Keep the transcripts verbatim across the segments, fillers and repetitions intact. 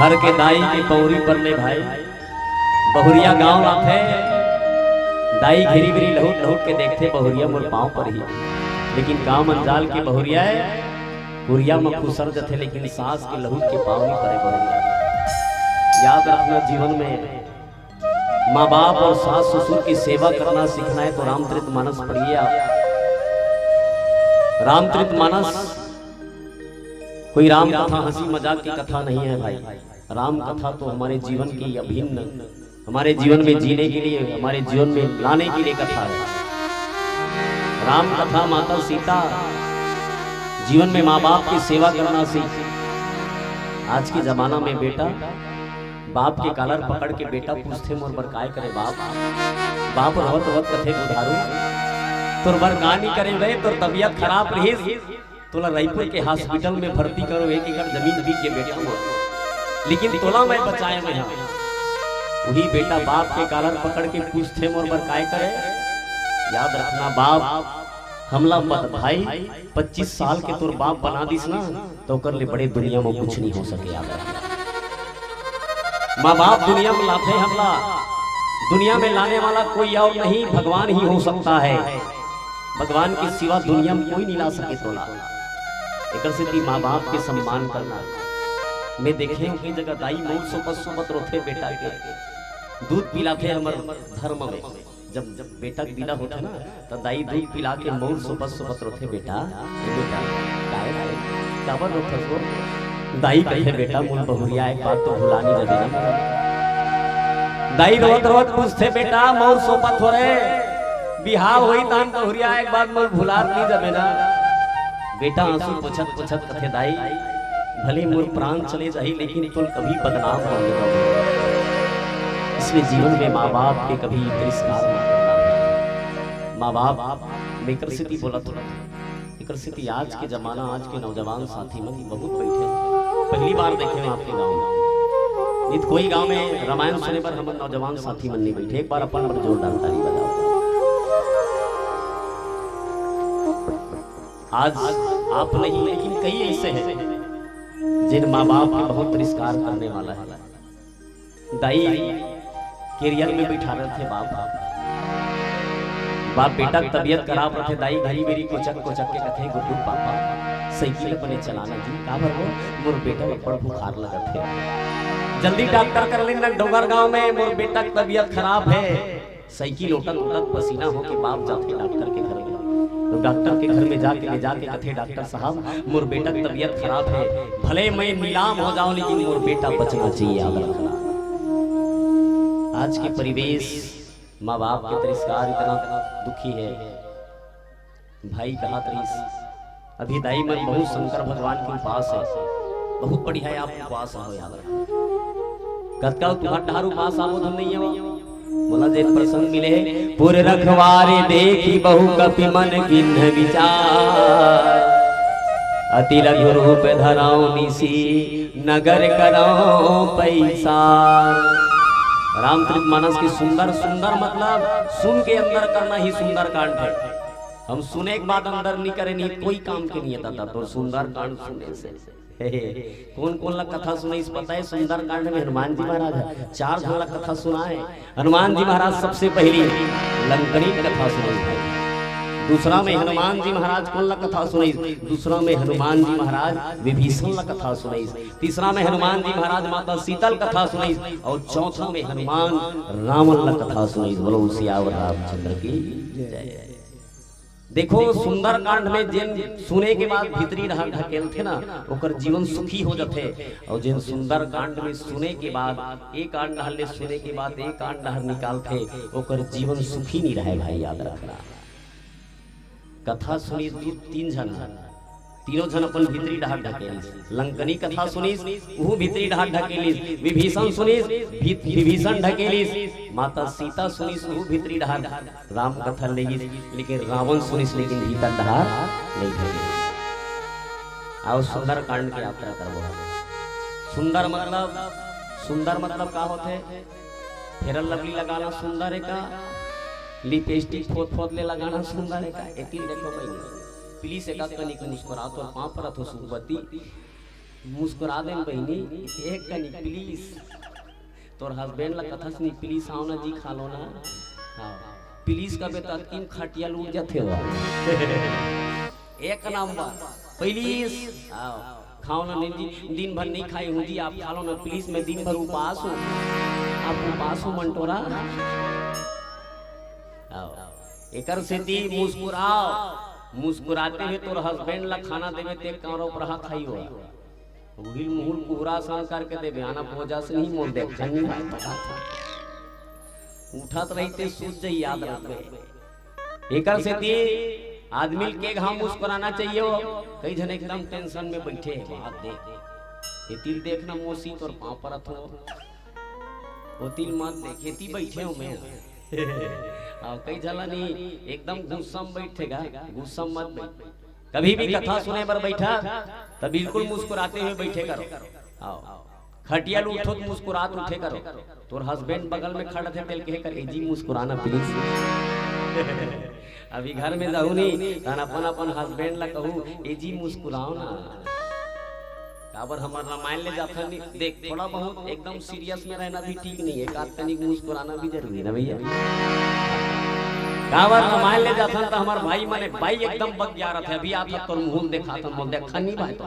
हर के दाई के पौरी पर ले भाई, बहुरिया गांव आथे, दाई घेरी बेरी लहुट लहुट के देखथे, बहुरिया मोर पांव पर ही। लेकिन गांव अंजाल के बहुरिया है, कुरिया म खुसर जथे, लेकिन सास के लहुट के पांव नहीं परे बहुरिया। याद रखना, जीवन में माँ बाप और सास ससुर की सेवा करना सीखना है तो रामचरित मानस पढ़िए आप। रामचरित मानस कोई राम कथा, हंसी मजाक की कथा नहीं है भाई। राम कथा तो हमारे जीवन की अभिन्न, हमारे जीवन में जीने के लिए, हमारे जीवन में लाने के लिए कथा है। राम कथा, माता सीता, जीवन में माँ बाप की सेवा करना सीख। आज के जमाना में बेटा, बाप के कालर पकड़ के बेटा पूछथे, "मोर बर काय करे बाप?" बाप रोवत रोवत कथे, "बुधारू, तोर बर का नहीं करे रे, तोर तबीयत खराब रहिस, तोला रायपुर के हॉस्पिटल में भर्ती करो, एक एकड़ जमीन बिक गे बेटा मोर।" लेकिन तोला मैं बचाए में हूँ। वही बेटा बाप के कालर पकड़ के पूछथे, "मोर बर काय करे?" याद रखना, बाप हमला पत-, भाई पच्चीस साल के तोर बाप बना दिस ना, तो ओकर ले बड़े दुनिया में कुछ नहीं हो सके। याद रखना, माँ बाप दुनिया में लाथे हमला, दुनिया में लाने वाला कोई और नहीं, भगवान ही हो सकता है। भगवान के सिवा दुनिया में कोई नहीं ला सके तोला। एकर सेती माँ बाप के सम्मान करना। मैं देखे हूँ कई जगह दाई मउर सोपत सोपत रोथे बेटा के, दूध पिलाथे हमर धर्म में। जब, जब बेटा के बिदा होथे ना, त दाई दूध पिला के मउर सोपत सोपत रोथे, "बेटा, ए बेटा, काय भाई, काबर रोथस वो?" दाई कथे, "बेटा, मोर बहुरिया एक बात तो भुला नहीं जाबे ना।" दाई रोत रोत पूछथे, "बेटा, मउर सोपत हो रे, बिहाव होई तहान बहुरिया एक बात मोर भुला नहीं जाबे ना?" बेटा आंसू पोछत पोछत कथे, "दाई, भले मोर प्राण चले जाही, लेकिन तोल कभी बदनाम नहीं होगा।" इसलिए जीवन में माँ बाप के कभी तिरस्कार नहीं करना। माँ बाप, मैं एकर सेती बोलत हूँ, एकर सेती आज के जमाना, आज के नौजवान साथी मन बहुत बैठे हैं। पहली बार देखे हूँ आपके गाँव में, नहीं तो कोई गाँव में रामायण सुने बर हमर नौजवान साथी मन नहीं बैठे। एक बार अपन बर जोरदार ताली बजाओ। आज आप नहीं, लेकिन कई ऐसे हैं जिन माँ बाप के बहुत तिरस्कार करने वाला है। दाई कैरियर में बैठा रहथे बाप। बाप बेटा के तबीयत खराब रहथे, दाई घरी बेरी कोचक कोचक के कथे, "गुड्डू पापा, साइकिल अपने चलाना जी।" "काबर वो?" "मोर बेटा ल बड़ बुखार लगत हे, जल्दी डॉक्टर कर लेना डोंगरगांव में, मोर बेटा के तबीयत खराब है।" साइकिल ओटक ओटक पसीना होके बाप जाथे डॉक्टर के घर में। तो डॉक्टर के घर में जाके, ले जाके कथे, "डॉक्टर साहब, मोर बेटा के तबीयत खराब है, भले मैं नीलाम हो जाऊं, लेकिन मोर बेटा बचना चाहिए, याद रखना।" आज के परिवेश, माँ बाप के तिरस्कार इतना दुखी है। भाई कहत रहिस, "अभी दाई मन बहुत शंकर भगवान के उपास है।" बहुत बढ़िया है, आप उपास रहो यार। कतका तुहर डहर उपास आबो धुन नहीं है वो। बोला, "जेन प्रसंग मिले हे, पुर रखवारे देखी बहु कपि मन किन्ह विचार। अति लघु रूप धरौ निसी नगर करौ पैसार।" रामचरित मानस की सुंदर, सुंदर मतलब सुन के अंदर करना ही सुंदर कांड है। हम सुने के बाद अंदर नहीं करे, नहीं कोई काम के नहीं है दादा, तो सुंदर कांड सुने से। हे, हे, कौन कौन ला कथा सुनाइस पता है? सुंदर कांड में हनुमान जी महाराज है, चार झन ला कथा सुनाए। हनुमान जी महाराज सबसे पहली लंकनी कथा सुनाइस। दूसरा में हनुमान जी महाराज कौन ला कथा सुनाइस? दूसरा में हनुमान जी महाराज विभीषण ला कथा सुनाइस। तीसरा में हनुमान जी महाराज माता सीता ला कथा सुनाइस और चौथा में हनुमान रावण ला कथा सुनाइस। बोलो सियावर रामचंद्र की जय। देखो, सुंदरकांड में जेन सुने के बाद भीतरी डहर ढकेलथे ना, ओकर जीवन सुखी हो जाथे। और जेन सुंदरकांड में सुने के बाद, एक कान डहर ले सुने के बाद एक कान डहर निकालथे, ओकर जीवन सुखी नहीं रहे भाई, याद रखना। कथा सुनी दू तीन झन, तीनों झन अपन भीतरी डहर ढकेलिस। लंकनी कथा सुनिस, उहू भीतरी डहर ढकेलिस। विभीषण सुनिस, भीत-, विभीषण ढकेलिस। माता सीता सुनिस, उहू भीतरी डहर राम कथा लेगिस, लेकिन रावण सुनिस, लेकिन भीतर डहर नहीं ढकेलिस। आओ सुंदरकांड के यात्रा करबो। सुंदर मतलब, सुंदर मतलब का होथे? फेयर लवली लगाना सुंदर है का? लिपस्टिक फोत फोत ले लगाना सुंदर है का? एती देखो भाई, प्लीज एक कनिक मुस्कुरा तो पाँव परत हो सुखवती। मुस्कुरा देन बहिनी, एक कनी प्लीज। तोर हस्बैंड ला कथस नहीं, प्लीज आओ ना जी, खा लो ना। हाँ, प्लीज कबे ततकिन खटिया लूट जाथे हो। एक नंबर, प्लीज आओ, खाओ ना। नहीं जी, दिन भर नहीं खाई हूँ जी, आप खा लो ना प्लीज, मैं दिन भर उपास हूँ। आप उपास हो मंटोरा? आओ, एकर सेती मुस्कुराओ। मुस्कुराते हुए तोर हस्बैंड ला खाना देवे ते कौरव रहा खाई हो। उहिल मुहुल कुहरा सान करके देबे, आना पोजा से नहीं मोल देख, खन्नी भाई पता था। उठत रहिते सूझ जाई, याद रखबे। एकर सेती आदमी के घाम मुस्कुराना चाहिए हो। कई झन एकदम टेंशन में बैठे हैं, बात देख। ये तिल देखना मौसी तोर पाँव परत हो। वो तिल मत देख, ये ती बैठे हो मैं। और कई झला नहीं, एकदम गुस्सा में बैठेगा, गुस्सा में मत बैठ। कभी भी कथा सुने बर बैठा, त बिल्कुल मुस्कुराते हुए बैठे करो। आओ, खटिया ले उठो त मुस्कुरात उठे करो। तोर हस्बैंड बगल में खड़ा थे, तेल कहे कर, "ए जी, मुस्कुराना प्लीज।" अभी घर में जाहू नहीं, तहन अपन अपन हस्बैंड ला कहू, "ए जी, मुस्कुराओ ना।" काबर हमर रामायण ले जाथन नहीं, देख, थोड़ा बहुत एकदम सीरियस में रहना भी ठीक नहीं है, एक आध तनिक मुस्कुराना भी जरूरी ना भैया। काबर रामायण ले जाथन त हमर भाई मने, भाई एकदम बगिया रथे, अभी आता तोर मुंह देखा त मोल देखा नहीं भाई तो। त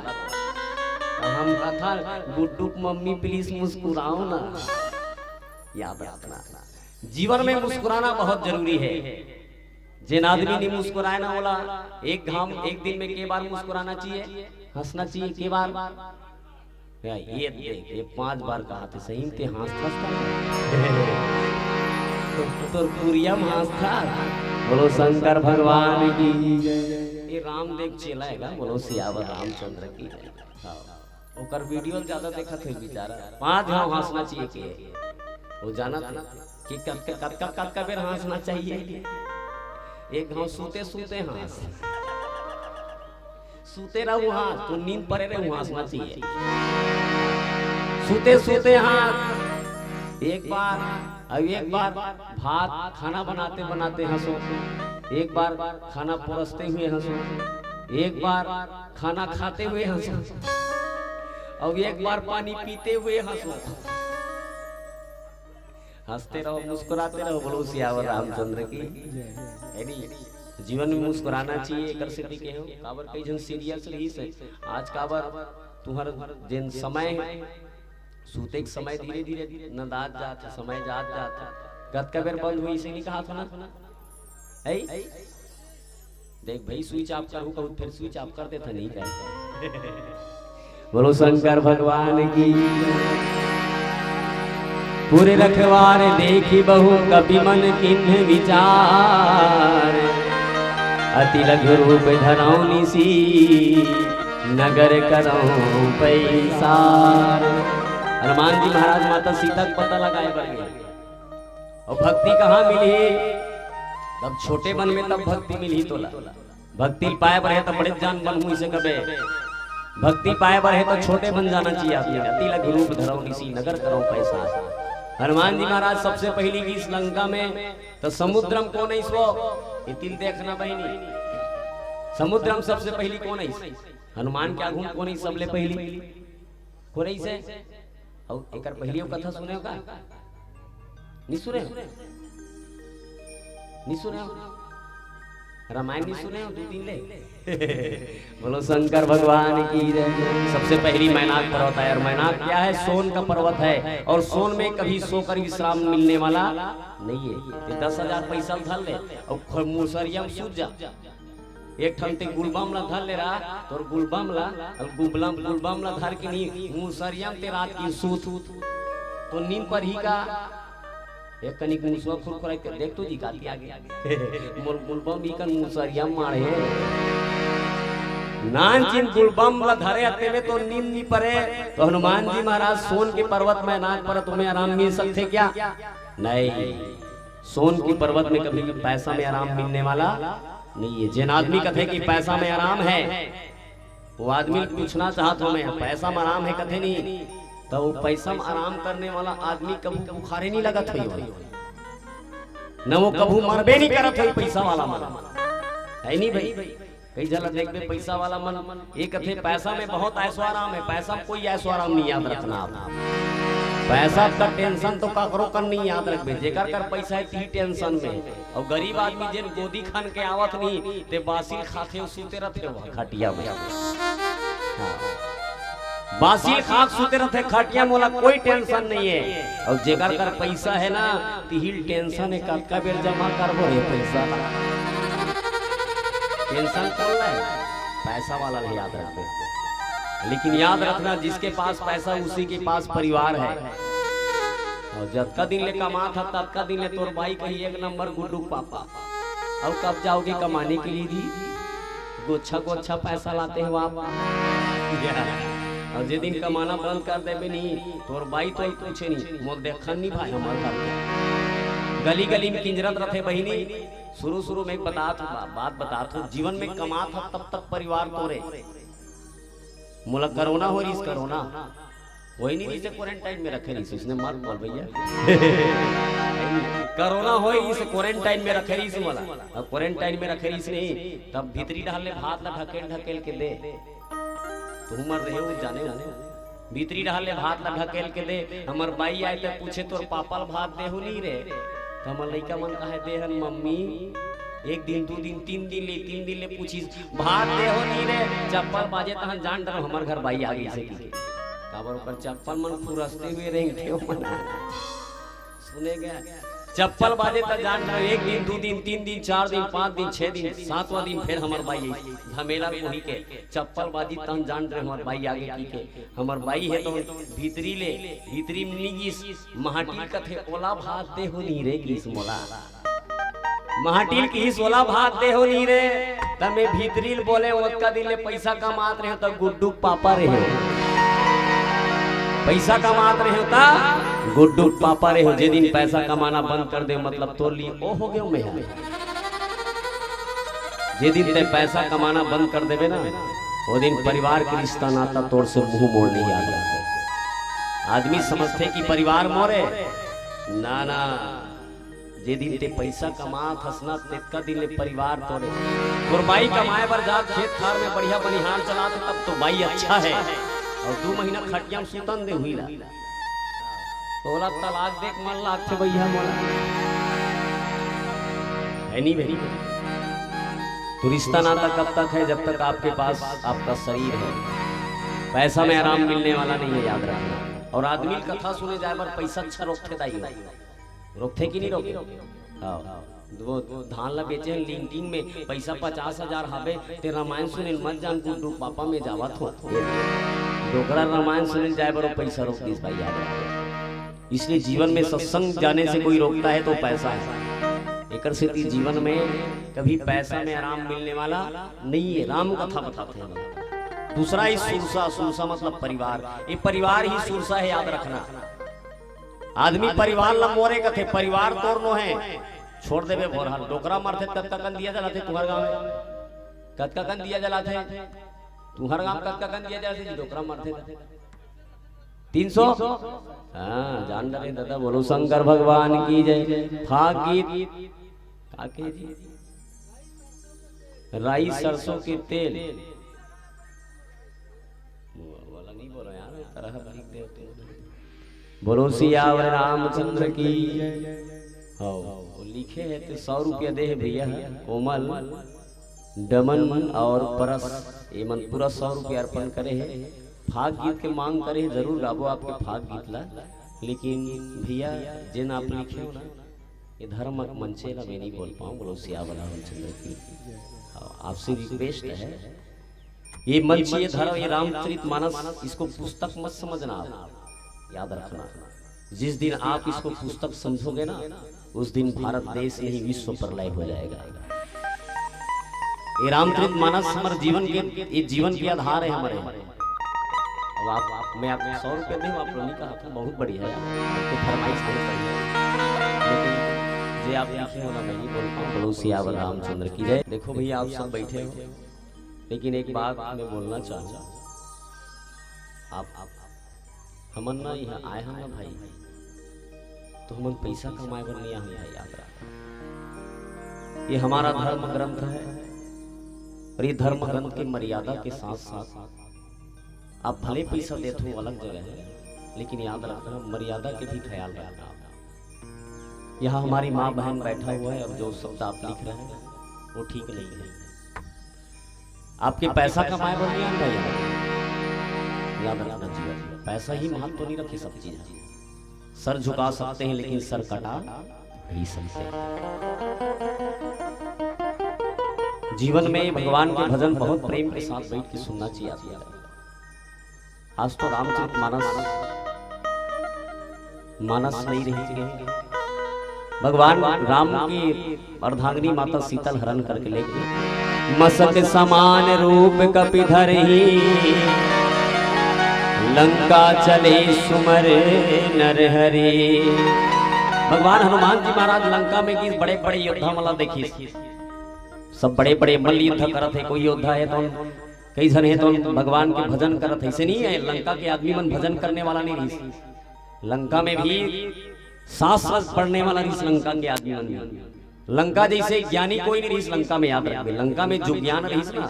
हम कथा, "गुड्डू की मम्मी प्लीज मुस्कुराओ ना।" याद रखना, जीवन में मुस्कुराना बहुत जरूरी है। जेन आदमी नहीं मुस्कुराए ना, ओला एक घाम, एक दिन में के बार मुस्कुराना चाहिए, हंसना चाहिए, के बार? या ये देख, ये पांच बार कहा थे, सही में ते हंसथस? तोर कुरिया में हंसथस। बोलो शंकर भगवान की जय। ये रामदेव चेला है का? बोलो सियावर रामचंद्र की जय। हाँ। ओकर वीडियो ज्यादा देखत है बेचारा। पांच घाव हंसना चाहिए के। वो जानत है कि कतका, कतका, कतका बेर हंसना चाहिए। एक घाव सूते, सूते हंस। सूते रहू हंस, तो नींद परे रहू हंसना चाहिए। सूते, सूते हंस। एक बार, अब एक बार भात खाना बनाते बनाते हंसो, एक बार खाना परोसते हुए हंसो, एक बार खाना खाते हुए हंसो, और एक बार पानी पीते हुए हंसो। हंसते रहो, मुस्कुराते रहो, बोलो सियावर रामचंद्र की। है नी? जीवन में मुस्कुराना चाहिए, एकर सेती कहे हो। काबर कई झन सीरियस रहिस हे। आज काबर तुहर जेन समय हे, सूते के समय धीरे धीरे नंदात जात हे, समय जात जात हे। कतका बेर बंद होही, इसे नहीं कहा था ना? है? देख भाई, स्विच ऑफ करूँ कहूँ, फिर स्विच ऑफ कर देता नहीं का? बोलो शंकर भगवान की। पुर रखवार देखि बहु कपि मन कीन्ह विचार, अति लघु रूप धरौं निसि नगर करौं पैसार। हनुमान जी महाराज माता सीता के पता लगाए बर गए। अउ भक्ति कहाँ मिलही? तब छोटे बनबे तब भक्ति मिलही तोला। भक्ति पाए बर हे त बड़े जान बनहू इसे कबे। भक्ति पाए बर हे त छोटे बन जाना चाहिए आदमी। अति लघु रूप धरौं निसि नगर करौं पैसार। हनुमान जी महाराज सबसे पहली गीस लंका में त समुद्र में कोन आइस वो? ये तिल देखना बहिनी। समुद्र में सबसे पहली कोन आइस? हनुमान के आगू में कोन आइस सबले पहली? कोन आइस हे? अउ एकर पहिली अउ कथा सुने हो का? नहीं सुने हो? नहीं सुने हो? रामायण नहीं सुने हो दो दिन ले? बोलो शंकर भगवान की जय। सबसे पहली मैनाक पर्वत है, और मैनाक क्या है? सोन का पर्वत है, और सोन में कभी सोकर विश्राम मिलने वाला नहीं है। ये दस हजार पैसा धर ले और ख-, मुसरिया में सूत जा। एक ठन ते गुलबम ला धर ले रहा, तोर गुलबम ला, अउ गुबलम, गुलबम ला धर के नहीं, मुसरिया में ते रात की सूत, तो नींद परही का? एक कनिक मुसवा खुरखुराई के देख तो जी काती आगे। मोर गुलबम ही कन मुसरिया मारे। नानचिन गुलबम ला धरे अते में तो नींद नहीं परे, तो हनुमान जी महाराज सोन के पर्वत में नाक पर तुम्हें आराम मिल सकते क्या? नहीं। सोन की पर्वत में कभी भी पैसा में आराम मिलने वाला नहीं है। जेन आदमी कथे कि पैसा में आराम है, वो आदमी पूछना चाहत हूँ मैं, पैसा में आराम है कथे नहीं, तो वो पैसा में आराम करने वाला आदमी कभी बुखारे नहीं लगत हो, न वो कभी मरबे नहीं करत हो पैसा वाला मन, है नहीं भाई? कई झन ला देखबे, पैसा वाला मन, ये कथे, "पैसा में बहुत ऐशो आराम है।" पैसा में कोई ऐशो आराम नहीं, याद रखना आप। पैसा का टेंशन तो काकरो कर नहीं, याद रखबे। जेकर कर पैसा है, ती टेंशन में। और गरीब आदमी जेन गोदी खान के आवत नहीं, ते बासी ल खाथे, सुते रथे वह खटिया में। हाँ। बासी ल खाक सुते रथे खटिया में, ओला कोई टेंशन नहीं है। और जेकर कर पैसा है ना, तिही ल टेंशन है, कतका बेर जमा करबो रे पैसा। टेंशन कौन ले? पैसा वाला ल, याद रखबे। लेकिन याद रखना, जिसके पास पैसा, उसी के पास परिवार है। और जतका दिन ले कमात ह, ततका दिन ले तोर बाई कही, "एक नंबर गुड्डू पापा।" और कब जाओगे कमाने के लिए जी? गोच्छा गोच्छा पैसा लाते हो आप। और जे दिन कमाना बंद कर देबे नहीं, तोर बाई तो पूछे नहीं, "मोर देखन नहीं भाई, हमर घर के।" गली गली में किंजरत रथे बहिनी। शुरू शुरू में एक बतात हूँ, बा-, बात बतात हूँ, जीवन में कमात ह तब तक परिवार तोरे। मोला कोरोना हो रहीस, कोरोना। वही नहीं, इसे क्वारंटाइन में रखे रहीस, इसने मत बोल भैया। कोरोना हो, इसे क्वारंटाइन में रखे रहीस मोला। अब क्वारंटाइन में रखे रहीस नहीं, तब भीतरी डाल ले भात ला ढकेल ढकेल के दे। तू मर रहे हो, जाने हो। भीतरी डाल ले भात ला ढकेल के दे। हमर बाई आए त पूछे, "तोर पापा ल भात देहू नहीं रे?" त हमर लइका मन कहे, "देहन मम्मी।" एक दिन, दू दिन, तीन दिन ले, तीन दिन ले पूछिस, "भात देहू नहीं रे?" चप्पल बाजे तहन जान डर, हमर घर बाई आ गई से। काबर ओकर चप्पल मन फुरसते हुए रेंगथे ओमन। सुने गया। चप्पल बाजे त जान रहे, एक दिन, दू दिन, तीन दिन, चार दिन, पाँच दिन, छह दिन, सातवां दिन फिर हमर बाई आई। झमेला कोही के चप्पल बाजी तहन जान रहे हमर बाई आगे की के। हमर बाई है तो भीतरी ले, भीतरी में नी गिस, महाटील कथे ओला भात दे हो नी रे गिस मोला। महाटील की सोला भात दे हो नी रे, त मैं भीतरी ल बोले, ओतका दिन ले पैसा कमात रहे हो त गुड्डू पापा रहे हो। पैसा कमात रहे हो त गुड्डू पापा रहे हो। जे दिन पैसा कमाना बंद कर दे, मतलब तोर लिए ओ हो गयो मैं। जे दिन ते पैसा कमाना बंद कर देबे ना, वो दिन परिवार के रिश्ता नाता तोर से मुंह मोड़ नहीं आ जाते। आदमी समझते कि परिवार मोरे, ना ना, जे दिन ते पैसा कमात हस ना, तेतका दिन ले परिवार तोरे। तोर बाई कमाए बर जात खेत खार में बढ़िया बनिहार चलात, तब तो बाई अच्छा है। और दू महीना खटिया में सुतन दे हुई ला। तोला तलाक देख मन लागथे भैया मोला। है नहीं भाई? तो रिश्ता नाता कब तक है? जब तक आपके पास आपका शरीर है। पैसा में आराम मिलने वाला नहीं है, याद रखना। और आदमी कथा सुने जाए बर पैसा अच्छा रोकथे दाई हो। रोकथे कि नहीं रोके? हाँ। वो धान ला बेचे हन लिंकिंग में, पैसा पचास हजार हावे, ते रामायण सुने मत जान, गुड्डू पापा में जावत हो। डोकरा रामायण सुने जाए बर वो पैसा रोक दिस भाई, याद रखो। इसलिए जीवन में सत्संग जाने से कोई रोकता है तो पैसा है। एकर सेती जीवन में कभी पैसा में आराम मिलने वाला नहीं है। राम कथा बताते हैं। दूसरा ही सुरसा, सुरसा मतलब परिवार। ये परिवार ही सुरसा है, याद रखना। आदमी परिवार ला मोरे कथे, परिवार तोर नो है। छोड़ देबे भोरहा। डोकरा मरथे त कतका कन दिया जलाथे तुम्हर गांव में? कतका कन दिया जलाथे? तुम्हर गांव कतका कन दिया जलाथे जी, डोकरा मरथे त? तीन सौ? हाँ, जान डरे दादा, बोलो शंकर भगवान की जय। फाग गीत। का के जी? राई सरसों के तेल। बोला नहीं बोलो यार, तरह लिख दे तुम। बोलो सियावर रामचंद्र की। हाँ, वो लिखे है तो सौ रुपया दे है भैया, कोमल, डमन और परस, ये मन पूरा सौ रुपया अर्पण करे है। फाग गीत के मांग करे है, जरूर गाबो आपके फाग गीत ला। लेकिन भैया, जेन आप लिखे हो ना, ये धर्म मंचे ला मैं नहीं बोल पाऊँ, बोलो सियावर रामचंद्र की। हाँ, आपसे रिक्वेस्ट है, ये मंच, ये धर्म, ये रामचरित मानस, इसको पुस्तक मत समझना आप, याद रखना। जिस दिन आप इसको पुस्तक समझोगे ना, उस दिन भारत देश नहीं, विश्व प्रलय हो जाएगा। ये रामचरित मानस हमारे जीवन के, ये जीवन के आधार है हमारे। अब आप, आप, मैं आपको सौ रुपये दूँ, आप लोग नहीं कहा था, बहुत बढ़िया है, आपकी फरमाइश बहुत बढ़िया है। लेकिन जे आप लिखे हो ना, मैं नहीं बोल पाऊँ। बोलो सियावर रामचंद्र की जय। देखो भैया, आप सब बैठे हो, लेकिन एक बात मैं बोलना चाहूँ। आप, आप, हमन ना यहाँ आए हन ना भाई, तो हमन पैसा कमाए बर नहीं आए हन भाई, याद रख। ये हमारा धर्म ग्रंथ है, और ये धर्म ग्रंथ के मर्यादा के साथ साथ आप भले पैसा देते हो, अलग जगह है, लेकिन याद रखना, मर्यादा के भी ख्याल रखना। यहाँ हमारी माँ बहन बैठा हुआ है और जो शब्द आप लिख रहे हैं, वो ठीक नहीं है। आपके पैसा कमाए बर नहीं आन भाई, याद रखना, जीवन पैसा ही महत्व नहीं रखे, सब चीज है। सर झुका सकते हैं, लेकिन सर कटा नहीं सकते। जीवन में भगवान के भजन बहुत प्रेम के साथ बैठ के सुनना चाहिए आपको। आज तो रामचरित मानस, मानस नहीं रही है। भगवान राम की अर्धांगिनी माता शीतल हरण करके लेके, मसक समान रूप कपि धरही, लंका चले सुमर नर हरी। भगवान हनुमान जी महाराज लंका में गिस, बड़े बड़े योद्धा मन ला देखिस, सब बड़े बड़े मल्ल युद्ध करत हे। कोई योद्धा हे तो कई झन हे तो भगवान के भजन करत हे, ऐसे नहीं है। लंका के आदमी मन भजन करने वाला नहीं रहिस। लंका में भी शास्त्र पढ़ने वाला रहिस लंका के आदमी मन में। लंका जैसे ज्ञानी कोई नहीं रहिस लंका में, याद रखबे। लंका में जो ज्ञान रहिस ना,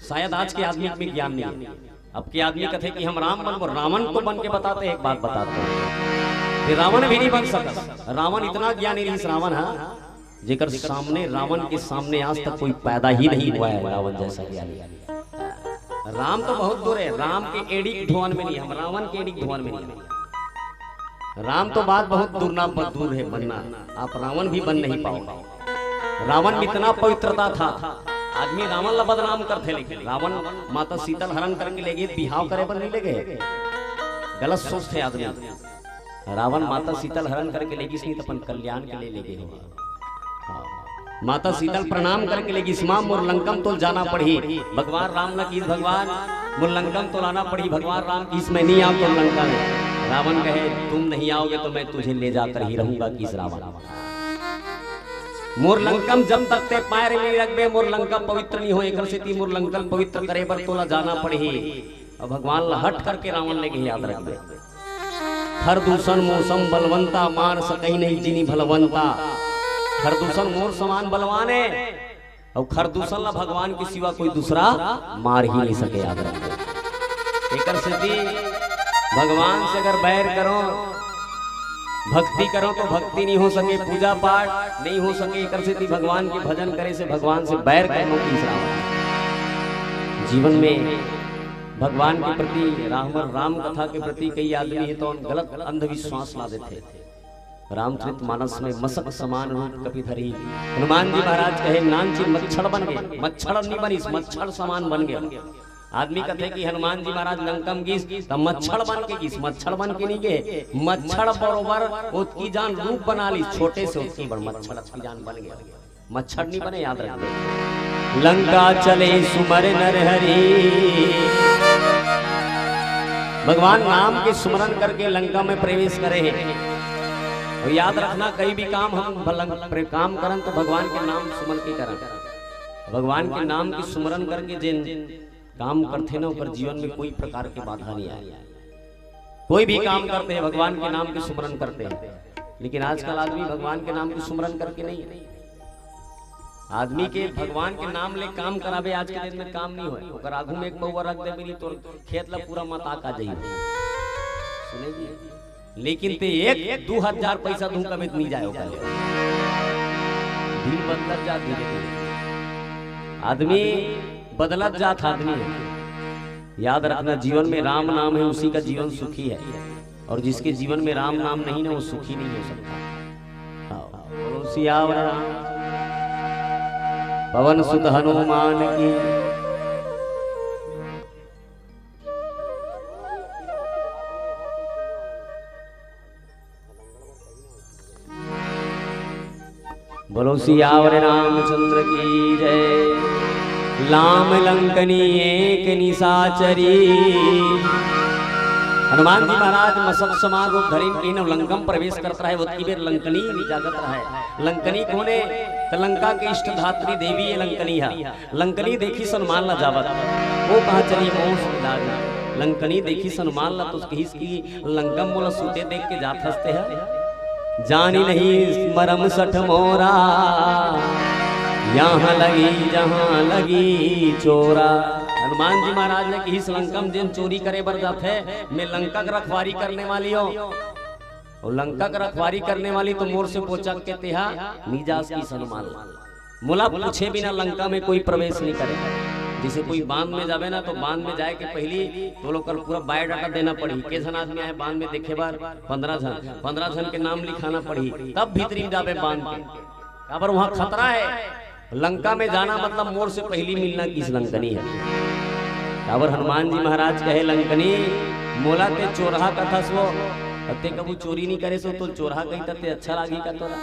शायद आज के आदमी में ज्ञान नहीं है। अब के आदमी कथे कि हम राम बनबो, रावण तो बन के बताते हैं, एक बात बताते हैं, ये रावण भी नहीं बन सकस। रावण इतना ज्ञानी रहिस, रावण, हाँ, जेकर सामने, रावण के सामने आज तक कोई पैदा ही नहीं हुआ है रावण जैसा ज्ञानी। राम तो बहुत दूर है, राम के एड़ी के धुवन में नहीं, हम रावण के एड़ी के धुवन में नहीं। राम तो बात बहुत दूर ना, बहुत दूर है बनना, आप रावण भी बन नहीं पाओगे। रावण में इतना पवित्रता था, आदमी रावण ला बदनाम करथे, लेकिन रावण माता शीतल हरण करके ले गे, बिहाव करे बर नहीं ले गे, गलत सोचथे आदमी। रावण माता शीतल हरण करके ले गिस नहीं तो अपन कल्याण के लिए ले गे हो। हाँ। माता शीतल प्रणाम करके ले गिस, माँ मोर लंकम तोल जाना पड़ही। भगवान राम ला किस, भगवान मोर लंकम तोल आना पड़ही। भगवान राम किस, मैं नहीं आऊँ तो लंका में। रावण कहे, तुम नहीं आओगे तो मैं तुझे ले जाकर ही रहूंगा किस रावण। मोर लंकम जब तक ते पैर नहीं रखबे, मोर लंका पवित्र नहीं हो, एकर सेती मोर लंकम पवित्र करे बर तोला जाना पड़ही। अब भगवान ला हट करके रावण ले गे, याद रखबे। खरदूषण मोर सम बलवंता, मार सकही नहीं जिनि भलवंता। खरदूषण मोर समान बलवान है, और खरदूषण ला भगवान के सिवा कोई दूसरा मार ही नहीं सके, याद रखबे। एकर सेती भगवान से अगर बैर करो, भक्ति करो तो भक्ति नहीं हो सके, पूजा पाठ नहीं हो सके। एकर सेती भगवान के भजन करे से भगवान से बैर करनो तीसरा होता है। जीवन में भगवान के प्रति, राम, राम कथा के प्रति कई आदमी हे तो गलत अंधविश्वास ला देथे। रामचरित मानस में मसक समान रूप कपि धरी, हनुमान जी महाराज कहे, नानचिन मच्छर बन गे, मच्छर नहीं बनिस, मच्छर समान बन गे। आदमी कथे कि हनुमान जी महाराज लंका में गिस त मच्छर बन के गिस, मच्छर बन के नहीं गे, मच्छर बरोबर ओतकी जान रूप बना लिस, छोटे से ओतकी बड़ मच्छर की जान बन गया। मच्छर नहीं बने, याद रखबे। लंका चले सुमर नर हरी। भगवान नाम के सुमरन करके लंका में प्रवेश करे हे। और याद रखना, कई भी काम हम भलं-, प्रे-, काम करन तो भगवान के नाम सुमन के करन। भगवान के नाम के सुमरन करके जेन काम करथे ना, ओकर जीवन में कोई प्रकार के बाधा नहीं आए। कोई भी काम करते हैं, भगवान के नाम के सुमरन करते हैं, लेकिन आजकल आदमी भगवान के नाम के सुमरन करके नहीं है। आदमी के भगवान के नाम ले काम कराबे, आज के दिन में काम नहीं होय। ओकर आगू में एक पौवा रख देबे नहीं, तोर खेत ला पूरा मता का जाही। सुने जी, लेकिन ते एक दू हजार पैसा धूम कमित नहीं जाए ओकर ले। दिन बदलत जा धीरे धीरे। आदमी बदलत जात आदमी है। याद रखना, जीवन में राम नाम है, उसी का जीवन सुखी है, और जिसके जीवन में राम नाम नहीं ना, वो सुखी नहीं हो सकता। हाँ, बोलो सियावर राम, पवन सुत हनुमान की। बोलो सियावर रामचंद्र की जय। लाम लंकनी एक निशाचरी। हनुमान जी महाराज मसक समान रूप धरिन के न लंकम प्रवेश करत रहे, ओतकी बेर लंकनी जागत रहे। लंकनी कोने? त लंका के इष्ट धात्री देवी ये लंकनी है। लंकनी देखिस हनुमान ला जावत, वो कहा, चलिए मोस मिला दे। लंकनी देखिस हनुमान ला तो कहिस कि लंकम मोला सुते देख के जात हंसते हैं, जानी नहीं मरम सठ मोरा। यहाँ लगी जहाँ लगी चोरा। हनुमान जी महाराज ने किहिस, लंका में जेन चोरी करे बर जाथे, मैं लंका के रखवारी करने वाली हूँ। अउ लंका के रखवारी करने वाली तो मोर से बोचक के तेहा नी जास किहिस हनुमान। मोला पूछे बिना लंका में कोई प्रवेश नहीं करे। जैसे कोई बांध में जावे ना, तो बांध में जाए के पहली तो लोग कर पूरा बायोडाटा देना पड़ही, के झन आदमी आए बांध में देखे बर, पंद्रह झन, पंद्रह झन के नाम लिखाना पड़ही, तब भीतरी में जावे बांध के। काबर वहाँ खतरा है। लंका में जाना मतलब मोर से पहली मिलना किहिस लंकनी ह। काबर हनुमान जी महाराज कहे, लंकनी, मोला ते चोरहा कथस वो, अउ ते कभू चोरी नहीं करे सो, तो चोरहा कही त ते अच्छा लागी का तोला?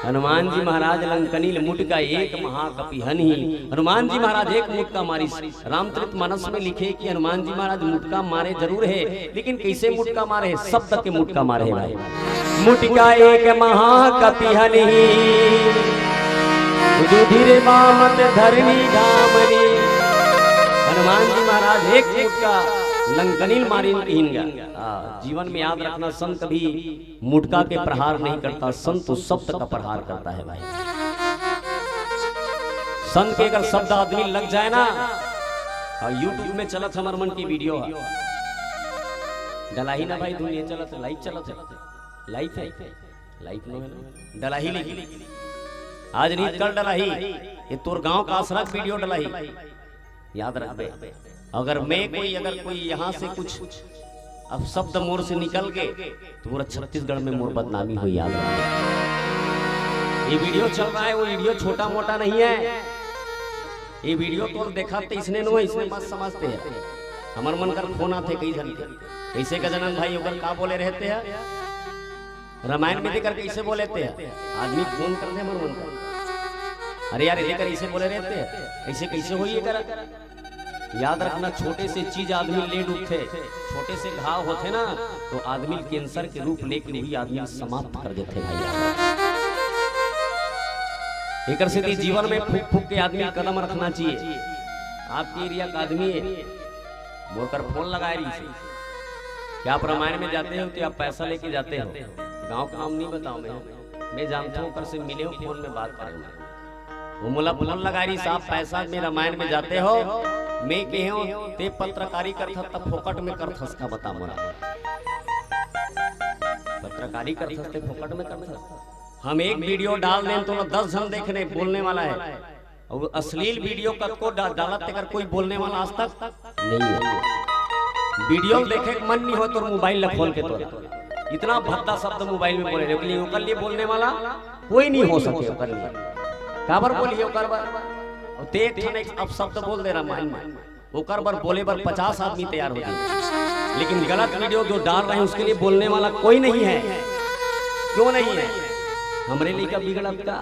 हनुमान जी महाराज लंकनी ले मुटका एक महाकपि हनही। हनुमान जी महाराज एक मुटका मारिस। रामचरित मानस में लिखे कि हनुमान जी महाराज मुटका मारे जरूर है, लेकिन कैसे मुटका मारे है? शब्द के मुटका मारे है भाई। मुटका एक महाकपि हनही, रुधिर बामत धरनी धामनी। हनुमान जी महाराज एक मुटका लंकनी ल मारिन किहिन गा। हाँ, जीवन में याद रखना, संत कभी मुटका के प्रहार नहीं करता, संत तो शब्द का प्रहार करता है भाई। संत के अगर शब्द आदमी लग जाए ना, और YouTube में चलत हमर मन की वीडियो है, डलाही ना भाई, धुन ये चलत है, लाइव चलत है, लाइव है, लाइव नो है ना, डलाही लेकिन आज नहीं कल डलाही, ये तोर गांव का असरक वीडियो डलाही। याद रखबे, अगर मैं कोई, अगर कोई यहाँ से कुछ अपशब्द मोर से निकल के, तो पूरा छत्तीसगढ़ में मोर बदनामी हो। याद रखबे, ये वीडियो चल रहा है, वो वीडियो छोटा मोटा नहीं है। ये वीडियो तो देखा तो इसने नो है, इसने मत समझते हैं। हमर मन कर फोन आते कई झन के, कैसे गजानन भाई ओकर का बोले रहते हैं, रामायण में देकर कैसे बोले थे? आदमी फोन कर दे, हमर मन कर, अरे यार, लेकर ऐसे बोले रहते हैं, ऐसे कैसे होइए कर? याद रखना, छोटे से चीज आदमी ले डूबथे, छोटे से घाव होथे ना, तो आदमी कैंसर के रूप लेके वही आदमी समाप्त कर देथे भाई। एकर सेती जीवन में फूक फूक के आदमी कदम रखना चाहिए। आपके एरिया का आदमी है, मोर कर फोन लगाए रही से, क्या आप रामायण में जाते हो कि आप पैसा लेके जाते हो? गांव का नाम नहीं बताऊं मैं, मैं जानता हूं, ओकर से मिले हो, फोन में बात करे हो। वो मोला फोन लगाए रही, साहब पैसा में रामायण में जाते हो? मैं कहे हो, ते पत्रकारी करथस त फोकट में करथस का, बता मोला। पत्रकारी करथस ते फोकट में करथस? हम एक वीडियो डाल दें तो ना दस जन देखने बोलने वाला है, और अश्लील वीडियो कतको डा-, डालत तेकर कोई बोलने वाला आज तक नहीं है। वीडियो देखे के मन नहीं हो तो मोबाइल ला खोल के तोला इतना भद्दा शब्द मोबाइल में बोले, लेकिन ओकर लिए बोलने वाला कोई नहीं हो सके। ओकर लिए काबर बोलिए ओकर बर? और ते एक ठन एक अपशब्द बोल दे रामायण में, ओकर बर बोले बर पचास आदमी तैयार हो जाए, लेकिन गलत वीडियो जो डाल रहे हैं उसके लिए बोलने वाला कोई नहीं है। क्यों नहीं है? हमरे लइका बिगड़त का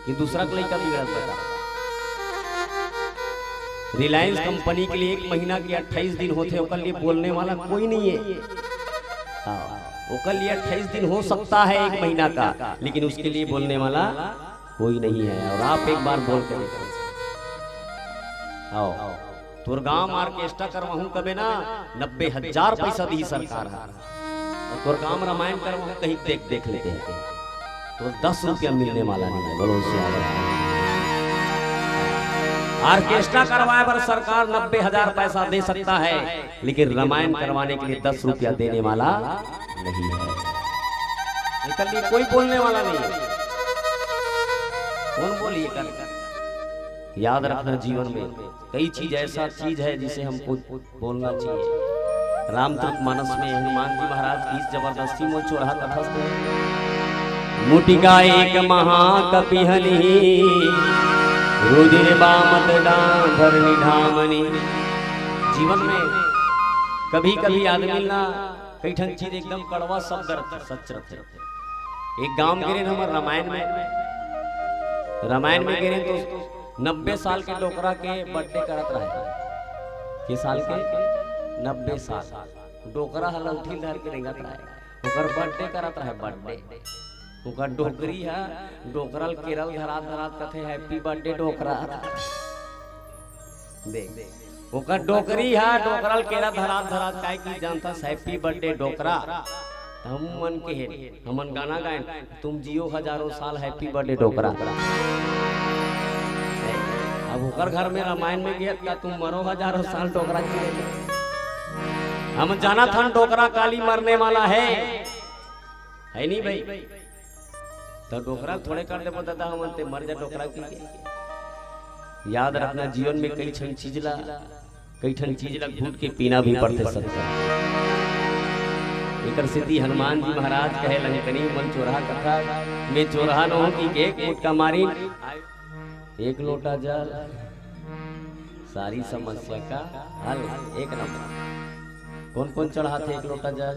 कि दूसरा के लइका बिगड़त, बता? रिलायंस कंपनी के लिए एक महीना के अट्ठाईस दिन होथे, ओकर लिए बोलने वाला कोई नहीं है। हाँ, ओकर लिए अट्ठाईस दिन हो सकता है एक महीना का, लेकिन उसके लिए बोलने वाला कोई नहीं है। और आप एक बार बोल के देखो, आओ, तोर गांव में ऑर्केस्ट्रा करवाहूं कबे ना, नब्बे हजार पैसा दी सरकार है, और तोर गांव में रामायण करवाहूं कहीं, देख, देख लेते हैं, तो दस रुपया मिलने वाला नहीं है। बोलो, उससे ऑर्केस्ट्रा करवाए पर सरकार नब्बे हजार पैसा दे सकता है, लेकिन रामायण करवाने के लिए दस रुपया देने वाला नहीं है। एकर लिए कोई बोलने वाला नहीं है। कौन बोली एकर? याद रखना, जीवन में कई चीज ऐसा चीज है जिसे हमको बोलना चाहिए। रामचरित मानस में हनुमान जी महाराज की इस जबरदस्ती में चोरहा कथा से, मुटिका एक महाकपि हनि, रुधिर बामत डांधर निढामनी। जीवन में कभी कभी आदमी ना कई ठन चीज एकदम कड़वा शब्द रथे, सच रथे। एक गांव गे रेन हमर रामायण में, रामायण में गे रेन तो नब्बे साल के डोकरा के बर्थडे करत रहे। के साल के? नब्बे साल। डोकरा ह लौठी धर के रेंगत रहे, ओकर बर्थडे करत रहे, बर्थडे। ओकर डोकरी ह डोकरा ल केरा ल धरात धरात कथे, "Happy birthday डोकरा।" देख, ओकर डोकरी ह डोकरा ल केरा धरात धरात काय की जानता, "Happy birthday डोकरा।" हम मन के हे, हमन गाना गाएन, "तुम जियो हजारों साल, हैप्पी बर्थडे डोकरा।" अब ओकर घर में रामायण में गे हस का, "तुम मरो हजारों साल, डोकरा जी।" हम जानत हन डोकरा काली मरने वाला है, है नहीं भाई? तो डोकरा थोड़े कर देबो दादा, हमन ते मर जा डोकरा की के। याद रखना, जीवन में कई ठन चीज ला, कई ठन चीज ला घूट के पीना भी पड़थे सकता। एकर सेती हनुमान जी महाराज कहे, "लंकनी मन चोरहा कथा, मैं चोरहा नोहूं कि एक मुटका मारिन, एक लोटा जल, सारी समस्या का हल।" एक नंबर। कौन कौन चढ़ाथे एक लोटा जल?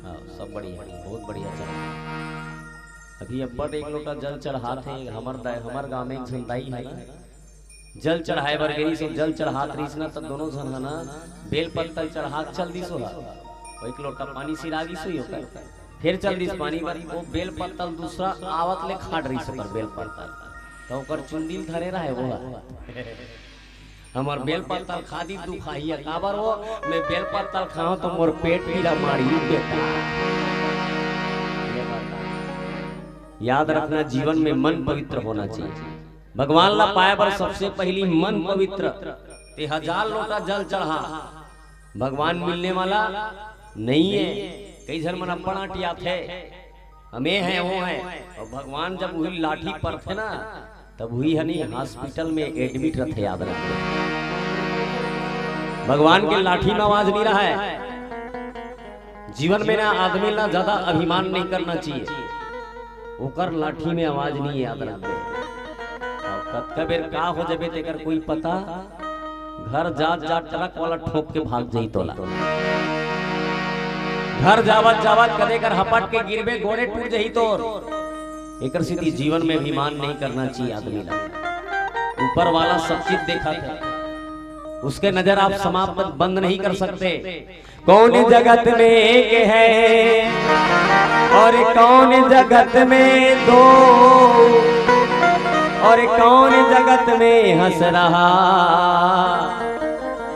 हाँ, सब बढ़िया, बहुत बढ़िया चढ़ा। अभी अब्बड़ एक लोटा जल चढ़ाथे, हमर दाई, हमर गांव में एक झन दाई है ना, जल चढ़ाए बर गई, सो जल चढ़ात रहीस ना, त दोनों झन ह ना बेल पत्तल चढ़ात चल दिस ओहा। एक लोटा पानी सिरा गिस होही ओकर, फिर चल दिस पानी बर, वो बेल पत्तल दूसरा आवत ले खा डरिस ओकर बेल पत्तल, त ओकर चुंदी ल धरे रहे वो ह। "हमर बेल पत्तल खा दी दुखाही है।" "काबर वो?" "मैं बेल पत्तल खाऊं तो मोर पेट पीरा मारी बेटा।" ये बात। याद रखना, जीवन में मन पवित्र होना चाहिए। भगवान ला पाए बर सबसे पहली मन पवित्र। ते हजार लोटा जल चढ़ा, भगवान मिलने वाला नहीं है। कई झन मन अब्बड़ आंटियाथे, "हमें है, वो है।" और भगवान जब वही लाठी परथे ना, तब वही हनी हॉस्पिटल में एडमिट रथे, याद रखना। भगवान के लाठी में आवाज नहीं रहा है। जीवन में ना आदमी ना ज्यादा अभिमान नहीं करना चाहिए। ओकर लाठी में आवाज नहीं, याद रखबे। अब कतका बेर का हो जाबे तेकर कोई पता। घर जात जात ट्रक वाला ठोक के भाग जाही तोला। घर जावत जावत कदे कर हपट के गिरबे, गोड़े टूट जाही तोर। एकर सेती जीवन में अभिमान नहीं करना चाहिए आदमी ला। ऊपर वाला सब चीज देखत है, उसके नजर आप समाप्त बंद नहीं कर सकते। कौन जगत में एक है और कौन जगत में दो, और कौन जगत में हंस रहा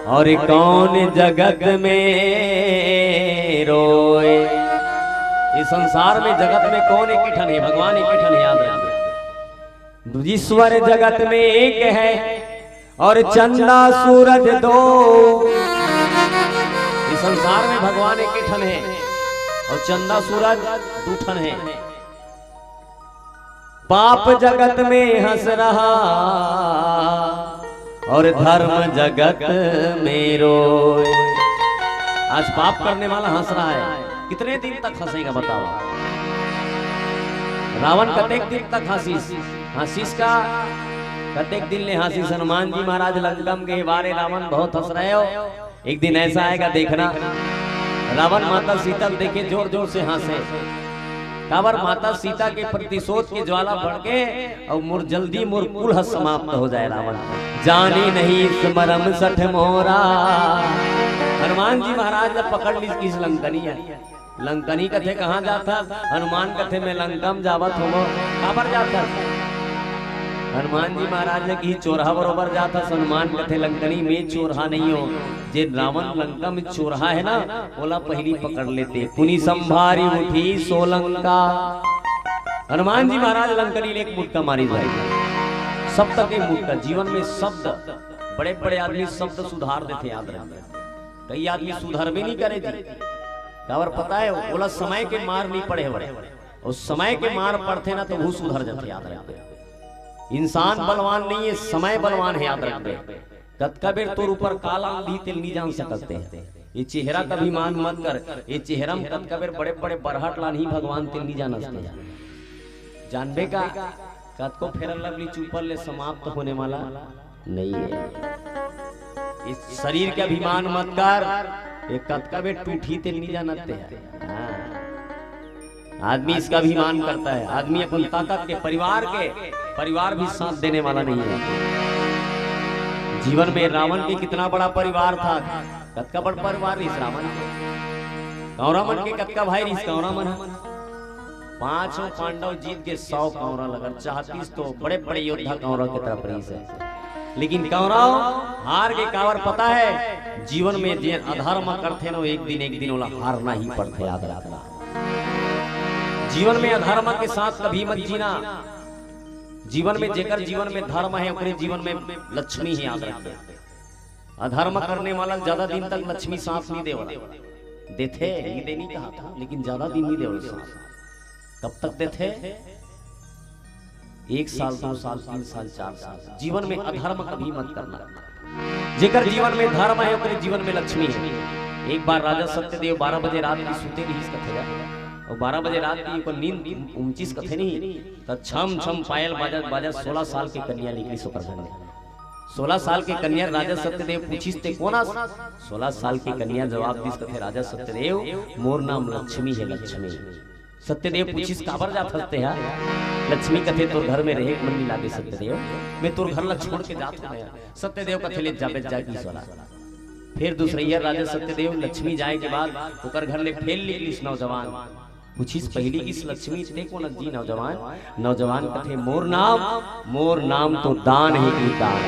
और कौन जगत में रोए। इस संसार में, जगत में कौन एक ठन है? भगवान एक ठन है, याद रखना। ईश्वर जगत में एक है और चंदा सूरज दो। इस संसार में भगवान एक ठन है और चंदा सूरज दू ठन है। पाप जगत में हंस रहा और धर्म जगत में रोए। आज पाप करने वाला हंस रहा है, कितने दिन तक हंसेगा बताओ? रावण कतेक दिन तक हंसिस, हंसिस का कतेक दिन ले हंसिस। हनुमान जी महाराज लंका में गए, "बारे रावण, बहुत हंस रहे हो, एक दिन ऐसा आएगा देखना।" रावण माता सीता ल देखे जोर जोर से हंसे। काबर माता सीता के प्रतिशोध के ज्वाला भड़के और मोर जल्दी मोर कुल ह समाप्त हो जाए रावण। "जानी नहीं इस मरम सठ मोरा।" हनुमान जी महाराज ने पकड़ ली किस लंकनी है। लंकनी कथे, "कहाँ जात हस?" हनुमान कथे, "मैं लंका में जावत हूँ।" "काबर जात हस?" हनुमान जी महाराज ने कही, "चोरहा बरोबर जात हस।" हनुमान कथे, "लंकनी, मैं चोरहा नहीं हूँ, जे रावण लंका में चोरहा है ना, ओला पहली पकड़ लेते।" पुनि संभारी उठी सो लंका। हनुमान जी महाराज लंकनी ले एक मुटका मारी भाई। शब्द के मुटका, जीवन में शब्द, बड़े बड़े आदमी शब्द सुधार देते, याद रखना। कई आदमी सुधरबे नहीं करे जी, काबर पता है, ओला समय के मार नहीं पड़े हवय। और समय के मार पड़थे ना, तो वो सुधर जाथे, याद रखबे। इंसान बलवान नहीं है, समय बलवान है, याद रखबे। कतका बेर तोर ऊपर काल आंधी तेल नहीं जान सकते हैं। ये चेहरा का अभिमान मत कर, ये चेहरा में कतका बेर बड़े बड़े बरहट लानही भगवान तेल नहीं जानते हैं। जानबे का, कतको फेयर लवली चूपर ले समाप्त होने वाला नहीं है। इस शरीर के अभिमान मत कर, ये कतका बेर टूटही तेल नहीं जानते हैं। हाँ। आदमी इसका अभिमान करता है, आदमी अपन ताकत के, परिवार के, परिवार भी साथ देने वाला नहीं है। जीवन में रावण के कितना बड़ा परिवार था, कतका बड़ा परिवार रहिस रावण के। कौरव मन के कतका भाई रहिस कौरव मन? पांचों पांडव जीत के सौ कौरव ल अगर चाहतिस तो बड़े बड़े योद्धा कौरव के तरफ रहिस हे, लेकिन कौरव हार के। काबर पता है? जीवन में जे अधर्म करथे ना, एक दिन, एक दिन ओला हारना ही पड़थे, याद रखना। जीवन में अधर्म के साथ कभी मत जीना। जीवन में, जेकर जीवन में धर्म हे, ओकरे जीवन में लक्ष्मी हे, याद रखना। अधर्म करने वाला ज्यादा दिन तक लक्ष्मी साथ नहीं देवला। देथे, नहीं देनी कहा था, लेकिन ज्यादा दिन नहीं देवला साथ। कब तक देथे? एक साल, दो साल, तीन साल, चार साल। जीवन में अधर्म कभी मत करना। जेकर जीवन में धर्म हे, ओकरे जीवन में लक्ष्मी हे। एक बार राजा सत्यदेव बारह बजे रात के सुते रहिस कथे, अउ बारह बजे रात के ओकर नींद उमचिस कथे नहीं, त छम छम पायल बाजत बाजत सोलह साल के कन्या निकलिस ओकर घर ले। सोलह साल के कन्या, राजा सत्यदेव पूछिस, "ते कोन अस?" सोलह साल के कन्या जवाब दिस कथे, "राजा सत्यदेव, मोर नाम लक्ष्मी हे, लक्ष्मी।" सत्यदेव पूछिस, "काबर जात हस तेहा?" लक्ष्मी कथे, "तोर घर में रहे के मन नहीं लागे सत्यदेव, मैं तोर घर ला छोड़ के जात हूँ।" सत्यदेव कथे, "ले जाबे, जा की सोला।" फिर दूसरैया राजा सत्यदेव, लक्ष्मी जाए के बाद ओकर घर ले फेर निकलिस नौजवान। पूछिस पहिली किस, "लक्ष्मी, ते कोन अस जी नौजवान?" नौजवान कथे, "मोर नाम, मोर नाम तो दान हे की दान।